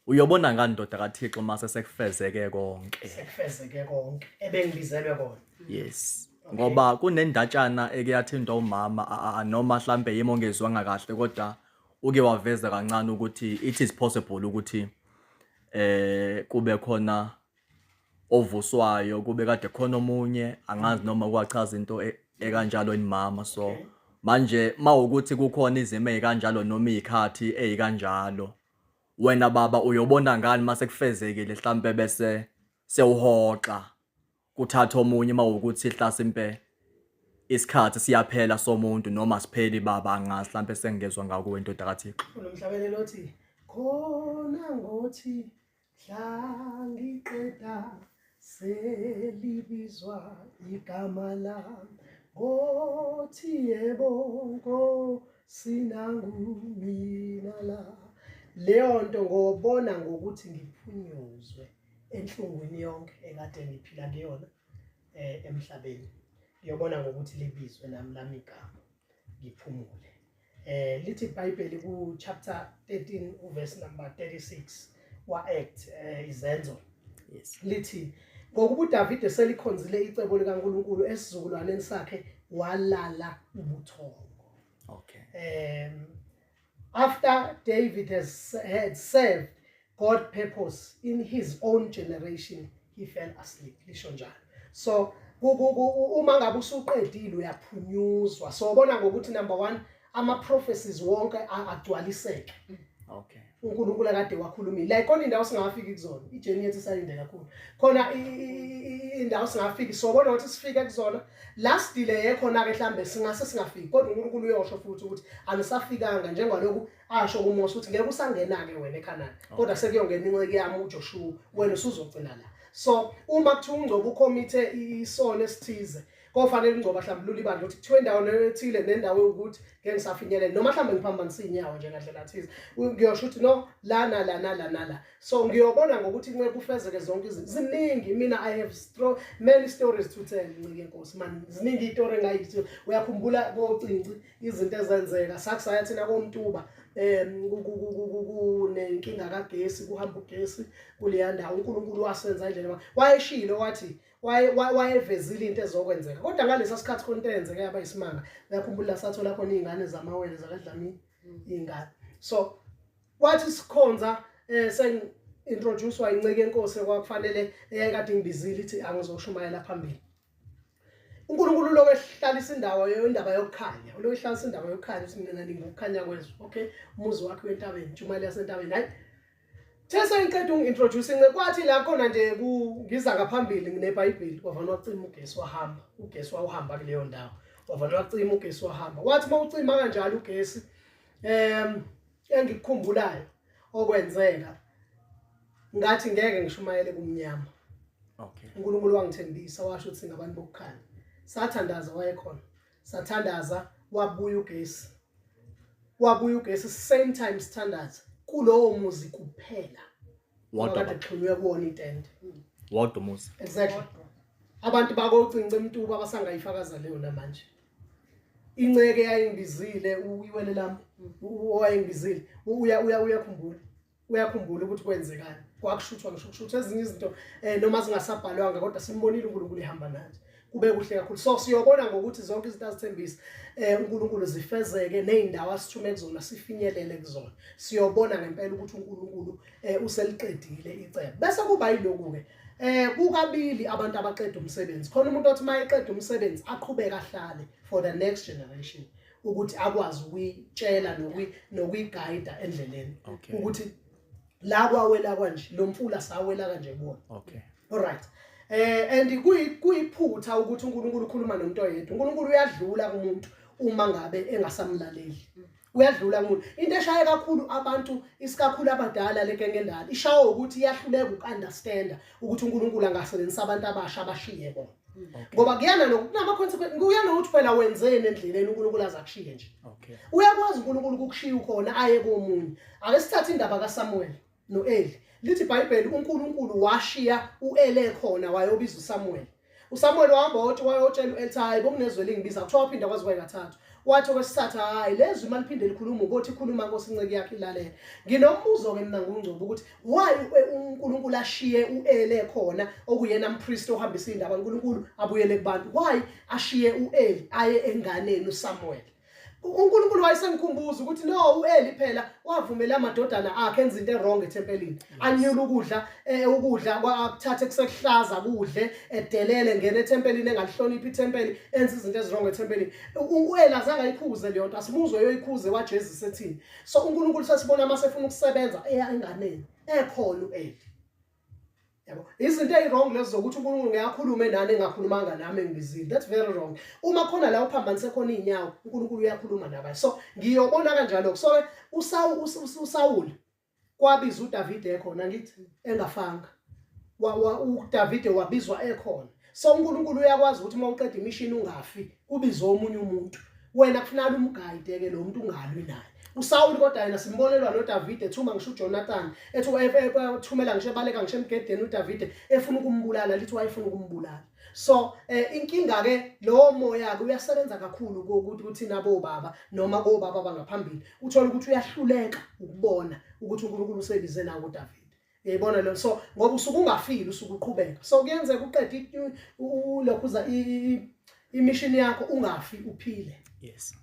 Uyobona ngani, ndoda kaThixo, mase sekufezeke konke? Sekufezeke konke ebengibizelwe kona. Yes. Ngoba kunendatshana eke yathintwa umama, noma mhlambe yimi ongezwanga kahle, kodwa uke waveza kancane ukuthi it is possible ukuthi kube khona ovuswayo, kube kade khona omunye, angazi noma kwachaza into ekanjalo yini, mama. So manje mawukuthi kukhona izimo ezikanjalo noma izikhathi ezikanjalo, wena baba uyobona ngani mase kufezekile, mhlambe bese sewuhoxa, kuthatha omunye, mawukuthi hlasimpe isikhathi siyaphela somuntu noma sipheli, baba? Angazi, mhlambe sengezwa ngakuwe, ndoda kaThixo. Kunomhlabelelo othi khona ngothi mhla ngiqeda selibizwa igama lami, ngothi yebo. Sinangu mina la. Leyo nto ngobona ngokuthi ngiphunyuzwe enhlungwini yonke ekade ngiphila kuyona emhlabeni. Ngiyobona ngokuthi libizwe nami lami igama ngiphumule. Lithi iBhayibheli ku chapter 13 uverse number 36 wa Act izenzo. Yes. Lithi ngokuba uDavide selikhonzile icebo likaNkuluNkulu esizukulwaneni sakhe walala ubuthongo. Okay. After David had served God purpose in his own generation, he fell asleep. Lisho njalo. So uma ngabe usuqedile uyaphunyuzwa. So ubona ngokuthi number 1 ama prophecies wonke agcwaliseke. Okay. uNkulunkulu akade wakhulumile. Like khona indawo singafiki kuzona. Ijourney yethu isayinde kakhulu. Khona indawo singafiki sobona ukuthi sifike kuzona. Last delay ekhona ke mhlambe singase singafiki kodwa uNkulunkulu uyosho futhi ukuthi anisafikanga njengalokhu asho kuMose ukuthi ngeke usangena ke wena eKhanani. Kodwa sekuyongena inceke yami uJoshua wena usuzogcina la. So uma kuthiwa uNgcobo ucommithe isono esithize kofanele uNgcobo ahlambulule ibandla ukuthi kuthiwa indawo ethile nendawo ukuthi ngeke ngisafinyelela noma mhlambe ngiphambanisa inyawo nje ngandlela thize ngiyosho ukuthi no lana lana lana la. So ngiyobona ngokuthi inceke ufezeke zonke izinto ziningi. Mina I have many stories to tell ncike inkosi man, ziningi izitori engayithi. Uyakhumbula kocinci izinto ezenzeka sakusaya thina koMtuba kunenkinga kagesi, kuhamba ugesi kuleya ndawo. uNkulunkulu wasenza indlela, wayeshilo wathi wayevezile into ezokwenzeka kodwa ngalesa sikhathi khona into eyenzeke yaba isimanga. Uyakhumbula sathola khona izingane zamawele zakaDlamini izingane. So wathi sikhonza seng introducewa inceke enkosi kwakufanele eyayikade ingibizile ithi angizoshumayela phambili. uNkulunkulu lokho ehlalisa indawo indaba yokukhanya, lokho ehlalisa indaba yokukhanya ukuthi mina ningukukhanya kwezwe. Okay, umuzi wakhe wentabeni, intshumayelo yasentabeni. Hayi These ngiqeda ungintroduce ince kwathi la khona nje ngiza ngaphambili ngineBhayibheli wavana wacima ugesi wahamba, ugesi wawuhamba kuleyo ndawo. Wavana wacima ugesi wahamba. Wathi mawucima kanjalo ugesi engikukhumbulayo okwenzeka ngathi ngeke ngishumayele kumnyama. Okay. uNkulunkulu wangithembisa washo ukuthi singabantu bokukhanya. Sathandaza wayekhona. Sathandaza wabuya ugesi. Wabuya ugesi same time sithandaza kulowo muzi kuphela. Wodwa Kade kuxhunywe kuwona itende. Wodwa umuzi. Exactly. Abantu bakocince eMtuba abasangayifakaza leyo namanje. Inceke yayingibizile uyiwele lami owayengibizile uyakhumbula. Uyakhumbula ukuthi kwenzekani. Kwakushuthwa ngisho kushuthwa ezinye izinto noma zingasabhalwanga kodwa simbonile uNkulunkulu ehamba nathi. Kube kuhle kakhulu. So siyobona ngokuthi zonke izinto azithembisa uNkulunkulu zifezeke nezindawo asithume kuzona sifinyelele kuzona. Siyobona ngempela ukuthi uNkulunkulu useliqedile icebo. Bese kuba yiloku ke kukabili abantu abaqeda umsebenzi. Khona umuntu othi mayeqeda umsebenzi aqhubeke ahlale for the next generation ukuthi akwazi ukuyitshela nokuyiguide endleleni. Okay. Ukuthi la kwawela kanje lo mfula sawela kanje kuwona. Okay. All right. And kuyiphutha ukuthi uNkulunkulu ukhuluma nomuntu oyedwa. uNkulunkulu uyadlula kumuntu uma ngabe engasamlaleli. Uyadlula kumuntu. Into eshaye kakhulu abantu isikakhulu abadala legenge endala ishawo ukuthi iyahluleka ukunderstand ukuthi uNkulunkulu angasebenzisa abantu abasha abashiye bona. Okay. Ngoba kuyana nokunama consequences, kuyana ukuthi phela wenzeni endleleni uNkulunkulu azakushiye nje. Okay. Uyakwazi uNkulunkulu ukukushiya ukhona aye komunye. Ake sithathe indaba kaSamuel noEli. Lithi iBhayibheli uNkulunkulu washiya uEli ekhona wayobiza uSamuel. uSamuel wahamba wathi wayotshela uEli hayi bokunezwe lingibiza kuthiwa waphinda kwazi kwayikathathu. Wathi okwesithathu hayi lezwi maliphinde likhuluma ubothi ikhuluma Nkosi inceke yakhe ilalela. Nginombuzo ke mina nguNgcobo ukuthi why uNkulunkulu ashiye uEli ekhona okuyena umpriest ohambisa indaba uNkulunkulu abuyele kubantu. Why ashiye uEli aye enganeni uSamuel? uNkulunkulu wayesengikhumbuza ukuthi no uEli phela wavumela amadodana akhe enza into ewrong ethempelini. Anyula ukudla ukudla akuthathe kusekuhlaza kudle edelele ngene ethempelini engalihloniphi ithempeli enza izinto eziwrong ethempelini. uEli azange ayikhuze leyo nto asimuzwe yoyikhuze wajezisa ethini. So uNkulunkulu sesibona mase efuna ukusebenza eya enganeni ekhona uEli. Yabo izinto eziwrong lezo zokuthi uNkulunkulu ngiyakhuluma nani engakhulumanga nami engibizile. That's very wrong. Uma khona la uphambanise khona inyawo uNkulunkulu uyakhuluma nabaye. So ngiyobona kanjalo. So ke uSawuli kwabiza uDavide ekhona ngithi engafanga. uDavide wabizwa ekhona. So uNkulunkulu uyakwazi ukuthi uma uqeda imishini ungafi kubizwe omunye umuntu. Wena kufuneka umguide ke lo muntu ungalwi naye. USawuli kodwa yena simbonelwa noDavide ethuma ngisho uJonathan ethi ethumela ngisho ebaleka ngisho emgedeni uDavide efuna ukumbulala lithi wayefuna ukumbulala. So inkinga ke lowo moya ke uyasebenza kakhulu ukuthi kuthina bobaba noma kobaba bangaphambili uthola ukuthi uyahluleka ukubona ukuthi uNkulunkulu usebize nawo uDavide. Uyayibona leyo so ngoba usuke ungafili usuke uqhubeka. So kuyenzeka uqede ulokhuza imission yakho ungafi uphile. Yes.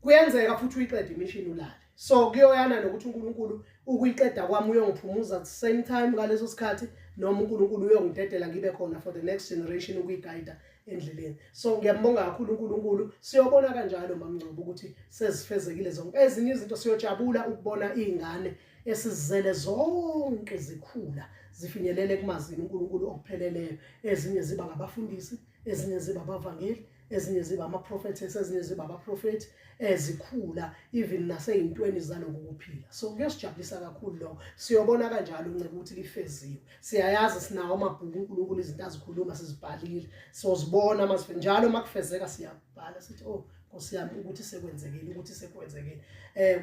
Kuyenzeka futhi uyiqede imission ulale. So kuyoyana nokuthi uNkulunkulu ukuyiqeda kwami uyongiphumuza at the same time ngaleso sikhathi noma uNkulunkulu uyongidedela ngibe khona for the next generation ukuyiguide endleleni. So ngiyambonga kakhulu uNkulunkulu. Siyobona kanjalo mamNgcobo ukuthi sezifezekile zonke ezinye izinto siyojabula ukubona izingane esizizele zonke zikhula zifinyelele ekumazini uNkulunkulu okupheleleyo. Ezinye ziba ngabafundisi, ezinye ziba abavangeli, ezinye ziba ama-prophetess, ezinye ziba abaprofethi ezikhula even naseyintweni zaloku kuphila. So kuyosijabulisa kakhulu lokho. Siyobona kanjalo nceke ukuthi lifeziwe. Siyayazi sinawo amabhuku uNkulunkulu izinto azikhuluma sizibhalile. Sozibona masife njalo makufezeka siyabhala sithi oh Nkosi yami ukuthi sekwenzekile ukuthi sekwenzekile.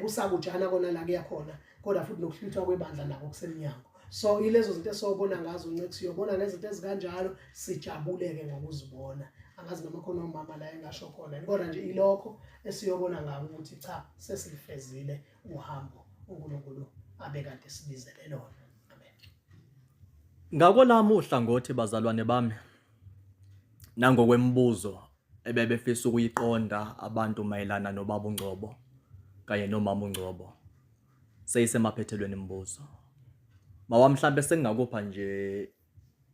Kusakujana kona la kuya khona kodwa futhi nokuhlwithwa kwebandla nako kusemnyango. So ilezo zinto esobona ngazo nceke siyobona ngezinto ezikanjalo sijabuleke ngokuzibona. Angazi noma khona umama la engasho khona kodwa nje ilokho esiyobona ngako ukuthi cha sesilifezile uhambo uNkulunkulu abekade sibizele lona. Amen. Ngakolami uhlangothi bazalwane bami nangokwemibuzo ebebefisa ukuyiqonda abantu mayelana nobaba uNgcobo kanye nomama uNgcobo seyisemaphethelweni imibuzo. Mawa mhlambe sengingakupha nje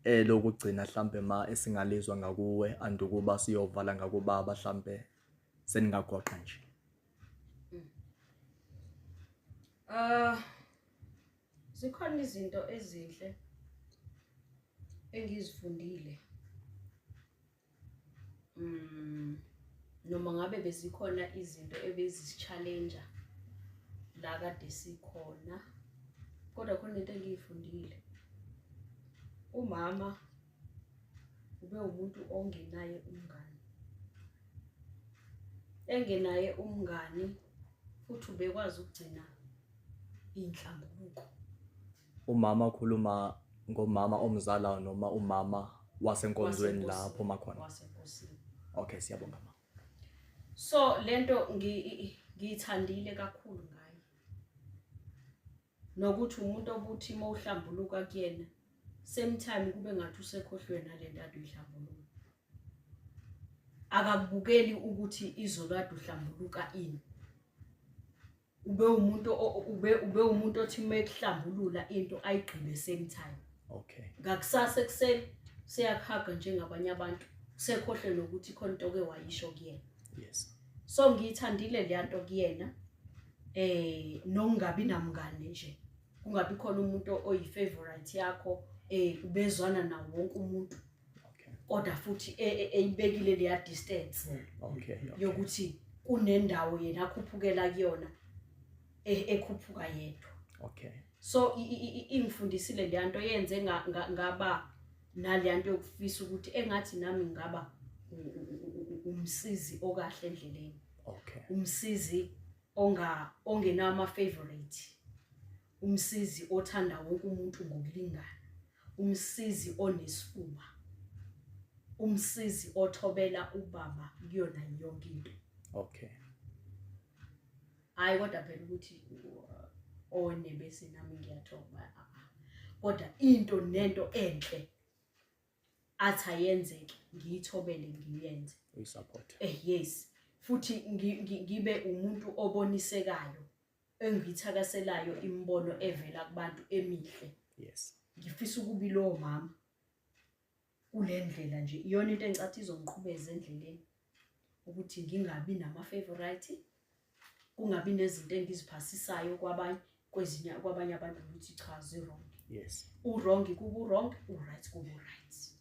elokugcina hlampe ma esingalizwa ngakuwe andukuba siyovala ngakubaba hlampe seningagoqa nje. Zikhona izinto ezinhle engizifundile. Noma ngabe bezikhona izinto ebezisi-challenge la kade sikhona, kodwa khona into engiyifundile. Umama ube umuntu ongenaye umngani, engenaye umngani futhi ubekwazi ukugcina inhlambuluko. Umama ukhuluma ngomama omzalayo noma umama wasenkonzweni la aphuma khona? Wasenkosini. Okay, siyabonga ma. So lento ngiyithandile kakhulu ngaye. Nokuthi umuntu obuthi uma uhlambuluka kuyena same time kube ngathi usekhohlwe nalento ade uyihlambuluka. Akakubukeli ukuthi izolo kade uhlambuluka ini. Ube umuntu ube umuntu othi uma ekuhlambulula into ayigqibe same time. Okay. Ngakusasa ekuseni seyakuhaga njengabanye abantu, usekhohlwe nokuthi khona into oke wayisho kuyena. Yes. So ngiyithandile leya nto kuyena. Nokungabi namngane nje. Kungabi khona umuntu oyi-favorite yakho, ubezwana nawo wonke umuntu. Okay. Kodwa futhi eyibekile leya distance. Okay. Yokuthi kunendawo yena akhuphukela kuyona ekhuphuka yedwa. Okay. So ingifundisile leya nto yenze ngaba naleya nto yokufisa ukuthi engathi nami ngingaba umsizi okahle endleleni. Okay. Umsizi ongenawo ama-favorite. Umsizi othanda wonke umuntu ngokulingana. Umsizi onesifuba. Umsizi othobela ubaba kuyona yonke into. Okay. Hayi kodwa phela ukuthi one bese nami ngiyathoba. Kodwa into nento enhle athi ayenzeke ngiyithobele ngiyenze. Uyisupport. Yes. Futhi ngibe umuntu obonisekayo engiyithakaselayo imibono evela kubantu emihle. Yes. Ngifisa ukuba ilowo mama kule ndlela nje iyona into engicathi izongiqhubeza endleleni ukuthi ngingabi nama-favorite, kungabi nezinto engiziphasisayo kwabanye kwezinye kwabanye abantu ukuthi cha zi-wrong. Yes. U-wrong kubu-wrong, u-right kubu-right.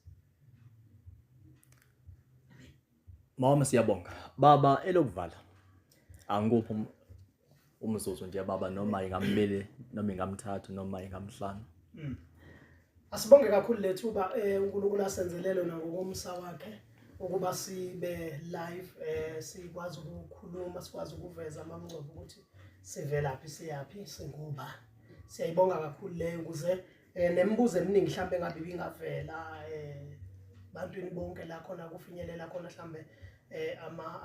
Mama siyabonga. Baba elokuvala. Angikuphi umzuzu nje baba noma ingamibili noma ingamthathu noma ingamhlanu. Asibonge kakhulu lethuba uNkulunkulu asenzele lona ngokomusa wakhe. Ukuba sibe live, sikwazi ukukhuluma, sikwazi ukuveza amaMngcobo ukuthi sivelaphi, siyaphi, singubani. Siyayibonga kakhulu leyo, ukuze nemibuzo eminingi mhlambe engabe ibingavela bantwini bonke la khona kufinyelela khona mhlambe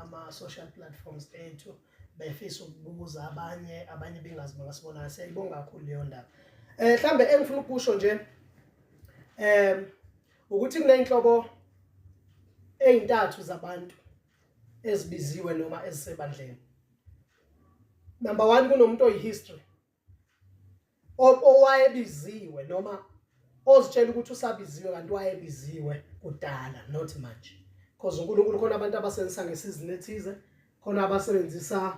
ama social platforms ethu, befisa ukubuza, abanye bengazi, bangasibona. Siyayibonga kakhulu leyo ndaba. Mhlambe engifuna ukusho nje ukuthi kuneyinhlobo ezintathu zabantu ezibiziwe noma ezisebandleni. Number 1, kunomuntu oyihistory, owayebiziwe noma ozitshela ukuthi usabiziwe kanti wayebiziwe kudala, not manje, because uNkulunkulu khona abantu abasebenzisa ngesizini ethize, khona abasebenzisa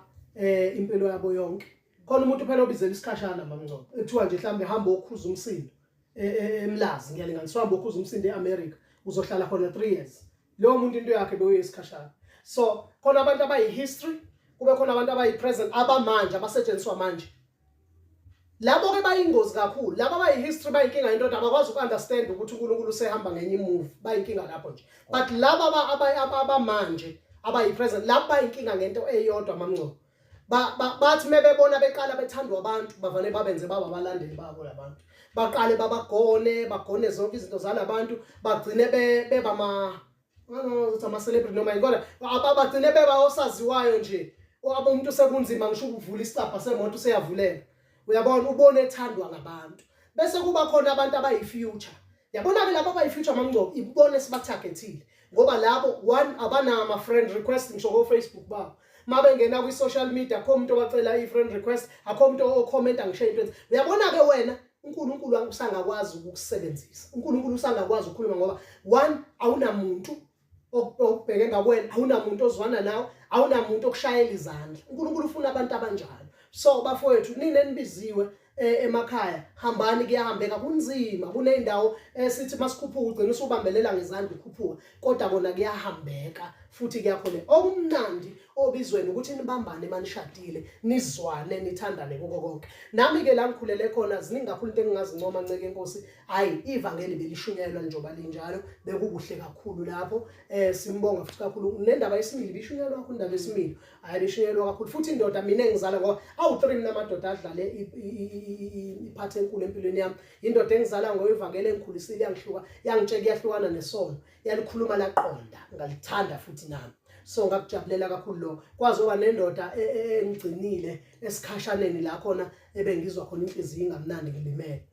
impilo yabo yonke. Khona umuntu phela obizela isikhashana, mamngcobo, ekuthiwa nje mhlambe hamba okhuza umsindo eMlazi, ngiyalinganiswa, hamba okhuza umsindo eAmerica, uzohlala khona 3 years. Lowo muntu into yakhe beyisikhashana. So khona abantu abayi-history, kube khona abantu abayi-present, abamanje, abasetshenziswa manje. Labo ke bayingozi kakhulu. Laba abayi-history bayinkinga into abakwazi uku-understand ukuthi uNkulunkulu usehamba ngenye imove, bayinkinga lapho nje. But laba abamanje, abayi-present, laba bayinkinga ngento eyodwa, mamngcobo. Bathi mebebona beqala bethandwa abantu, bavane babenze baba abalandeli babo labantu, baqale babagone, bagone zonke izinto zalabantu, bagcine beba ma ukuthi ama-celebrity noma yini, kodwa bagcine beba osaziwayo nje. Umuntu sekunzima ngisho ukuvula isicabha semoto, useyavulela, uyabona, ubone ethandwa ngabantu. Bese kuba khona abantu abayi-future. Yabona-ke labo abayi-future, mamngcobo, ibone sibatargethile, ngoba labo, one, abanama-friend request ngisho ko-Facebook babo. Ma bengena kwi-social media, akho umuntu owacela i-friend request, akho umuntu okhomenta ngisho into enze. Uyabona-ke wena, uNkulunkulu usangakwazi ukukusebenzisa, uNkulunkulu usangakwazi ukukhuluma, ngoba one, awunamuntu okubheke ngakwena, awunamuntu ozwana nawe, awunamuntu okushayela izandla. uNkulunkulu ufuna abantu abanjalo. So bafowethu, nina enibiziwe emakhaya, hambani, kuyahambeka. Kunzima, kuney'ndawo esithi masikhuphuka ugcina usubambelela ngezandla ukhuphuka, kodwa kona kuyahambeka futhi kuyakhona. Okumnandi obizweni ukuthi nibambane manishadile, nizwane, nithandane kuko konke. Nami-ke la ngikhulele khona, ziningi kakhulu into engingazincoma, nceke enkosi. Hhayi, ivangeli belishunyayelwa njengoba linjalo, bekukuhle kakhulu lapho. Simbonga futhi kakhulu. Nendaba yesimilo ibishunyayelwa kakhulu, indaba yesimilo hhayi, bishunyayelwa kakhulu futhi. Indoda mina engizala, ngoba awu-three mina amadoda adlale iphathi enkulu empilweni yami. Indoda engizala ngoyivangeli engikhulisile, yangihluka, yangitsheka, iyahlukana nesono, yalikhuluma laqonda, ngalithanda futhi nami, so ngakujabulela kakhulu lo. Kwazoba nendoda engigcinile esikhashaneni la khona ebengizwa khona inhliziyo ingamnandi, ngilimele.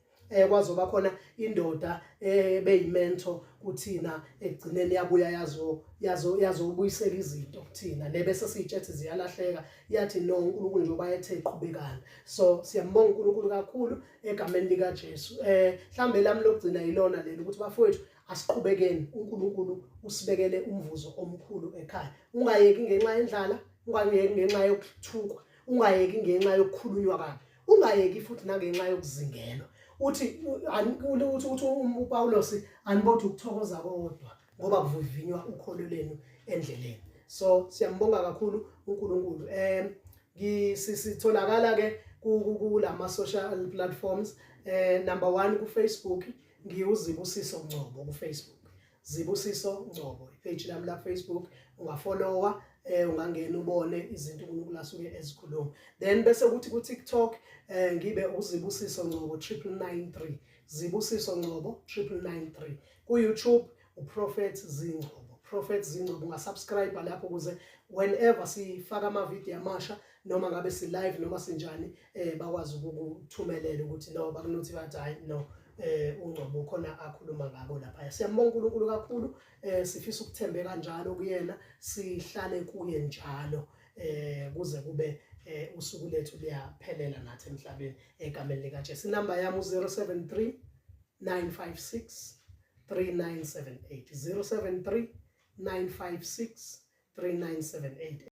Kwazoba khona indoda ebeyimentor kuthina, ekugcineni yabuya yazo yazobuyisela izinto kuthina nebese siyitshethi ziyalahleka, yathi no, uNkulunkulu njengoba ethe qhubekana. So siyambonga uNkulunkulu kakhulu egameni lika Jesu. Mhlambe lami lokugcina yilona leli, ukuthi bafowethu, asiqhubekeni, uNkulunkulu usibekele umvuzo omkhulu ekhaya. Ungayeki ngenxa yendlala, ungayeki ngenxa yokuthukwa, ungayeki ngenxa yokukhulunywa kabi, ungayeki futhi nangenxa yokuzingelwa. Uthi uPawulos, anibothi ukuthokoza kodwa ngoba kuvivinywa ukholo lenu endleleni. So siyambonga kakhulu uNkulunkulu. Sitholakala ke kulama social platforms. Number 1, ku Facebook ngiwuZibusiso Ngcobo, ku Facebook Zibusiso Ngcobo, ipage lami la Facebook, ungafollowa, ungangena ubone izinto uNkulunkulu asuke ezikhuluma. Then bese kuthi ku TikTok ngibe uZibusiso Ngcobo 993, Zibusiso Ngcobo 993. Ku YouTube uProphet Zingcobo, Prophet Zingcobo, ungasubscribe lapho ukuze whenever sifaka ama video amasha, noma ngabe si live noma sinjani, bakwazi ukukuthumelela ukuthi no, bakunothi bathi hayi no, uNgcobo khona akhuluma ngako lapha. Siyambonga uNkulunkulu kakhulu. Sifisa ukuthembeka kanjalo kuyena, sihlale kuye njalo kuze kube usuku lethu liyaphelela nathi emhlabeni, egameni lika Jesu. Inamba yami u073 956 3978, 073 956 3978.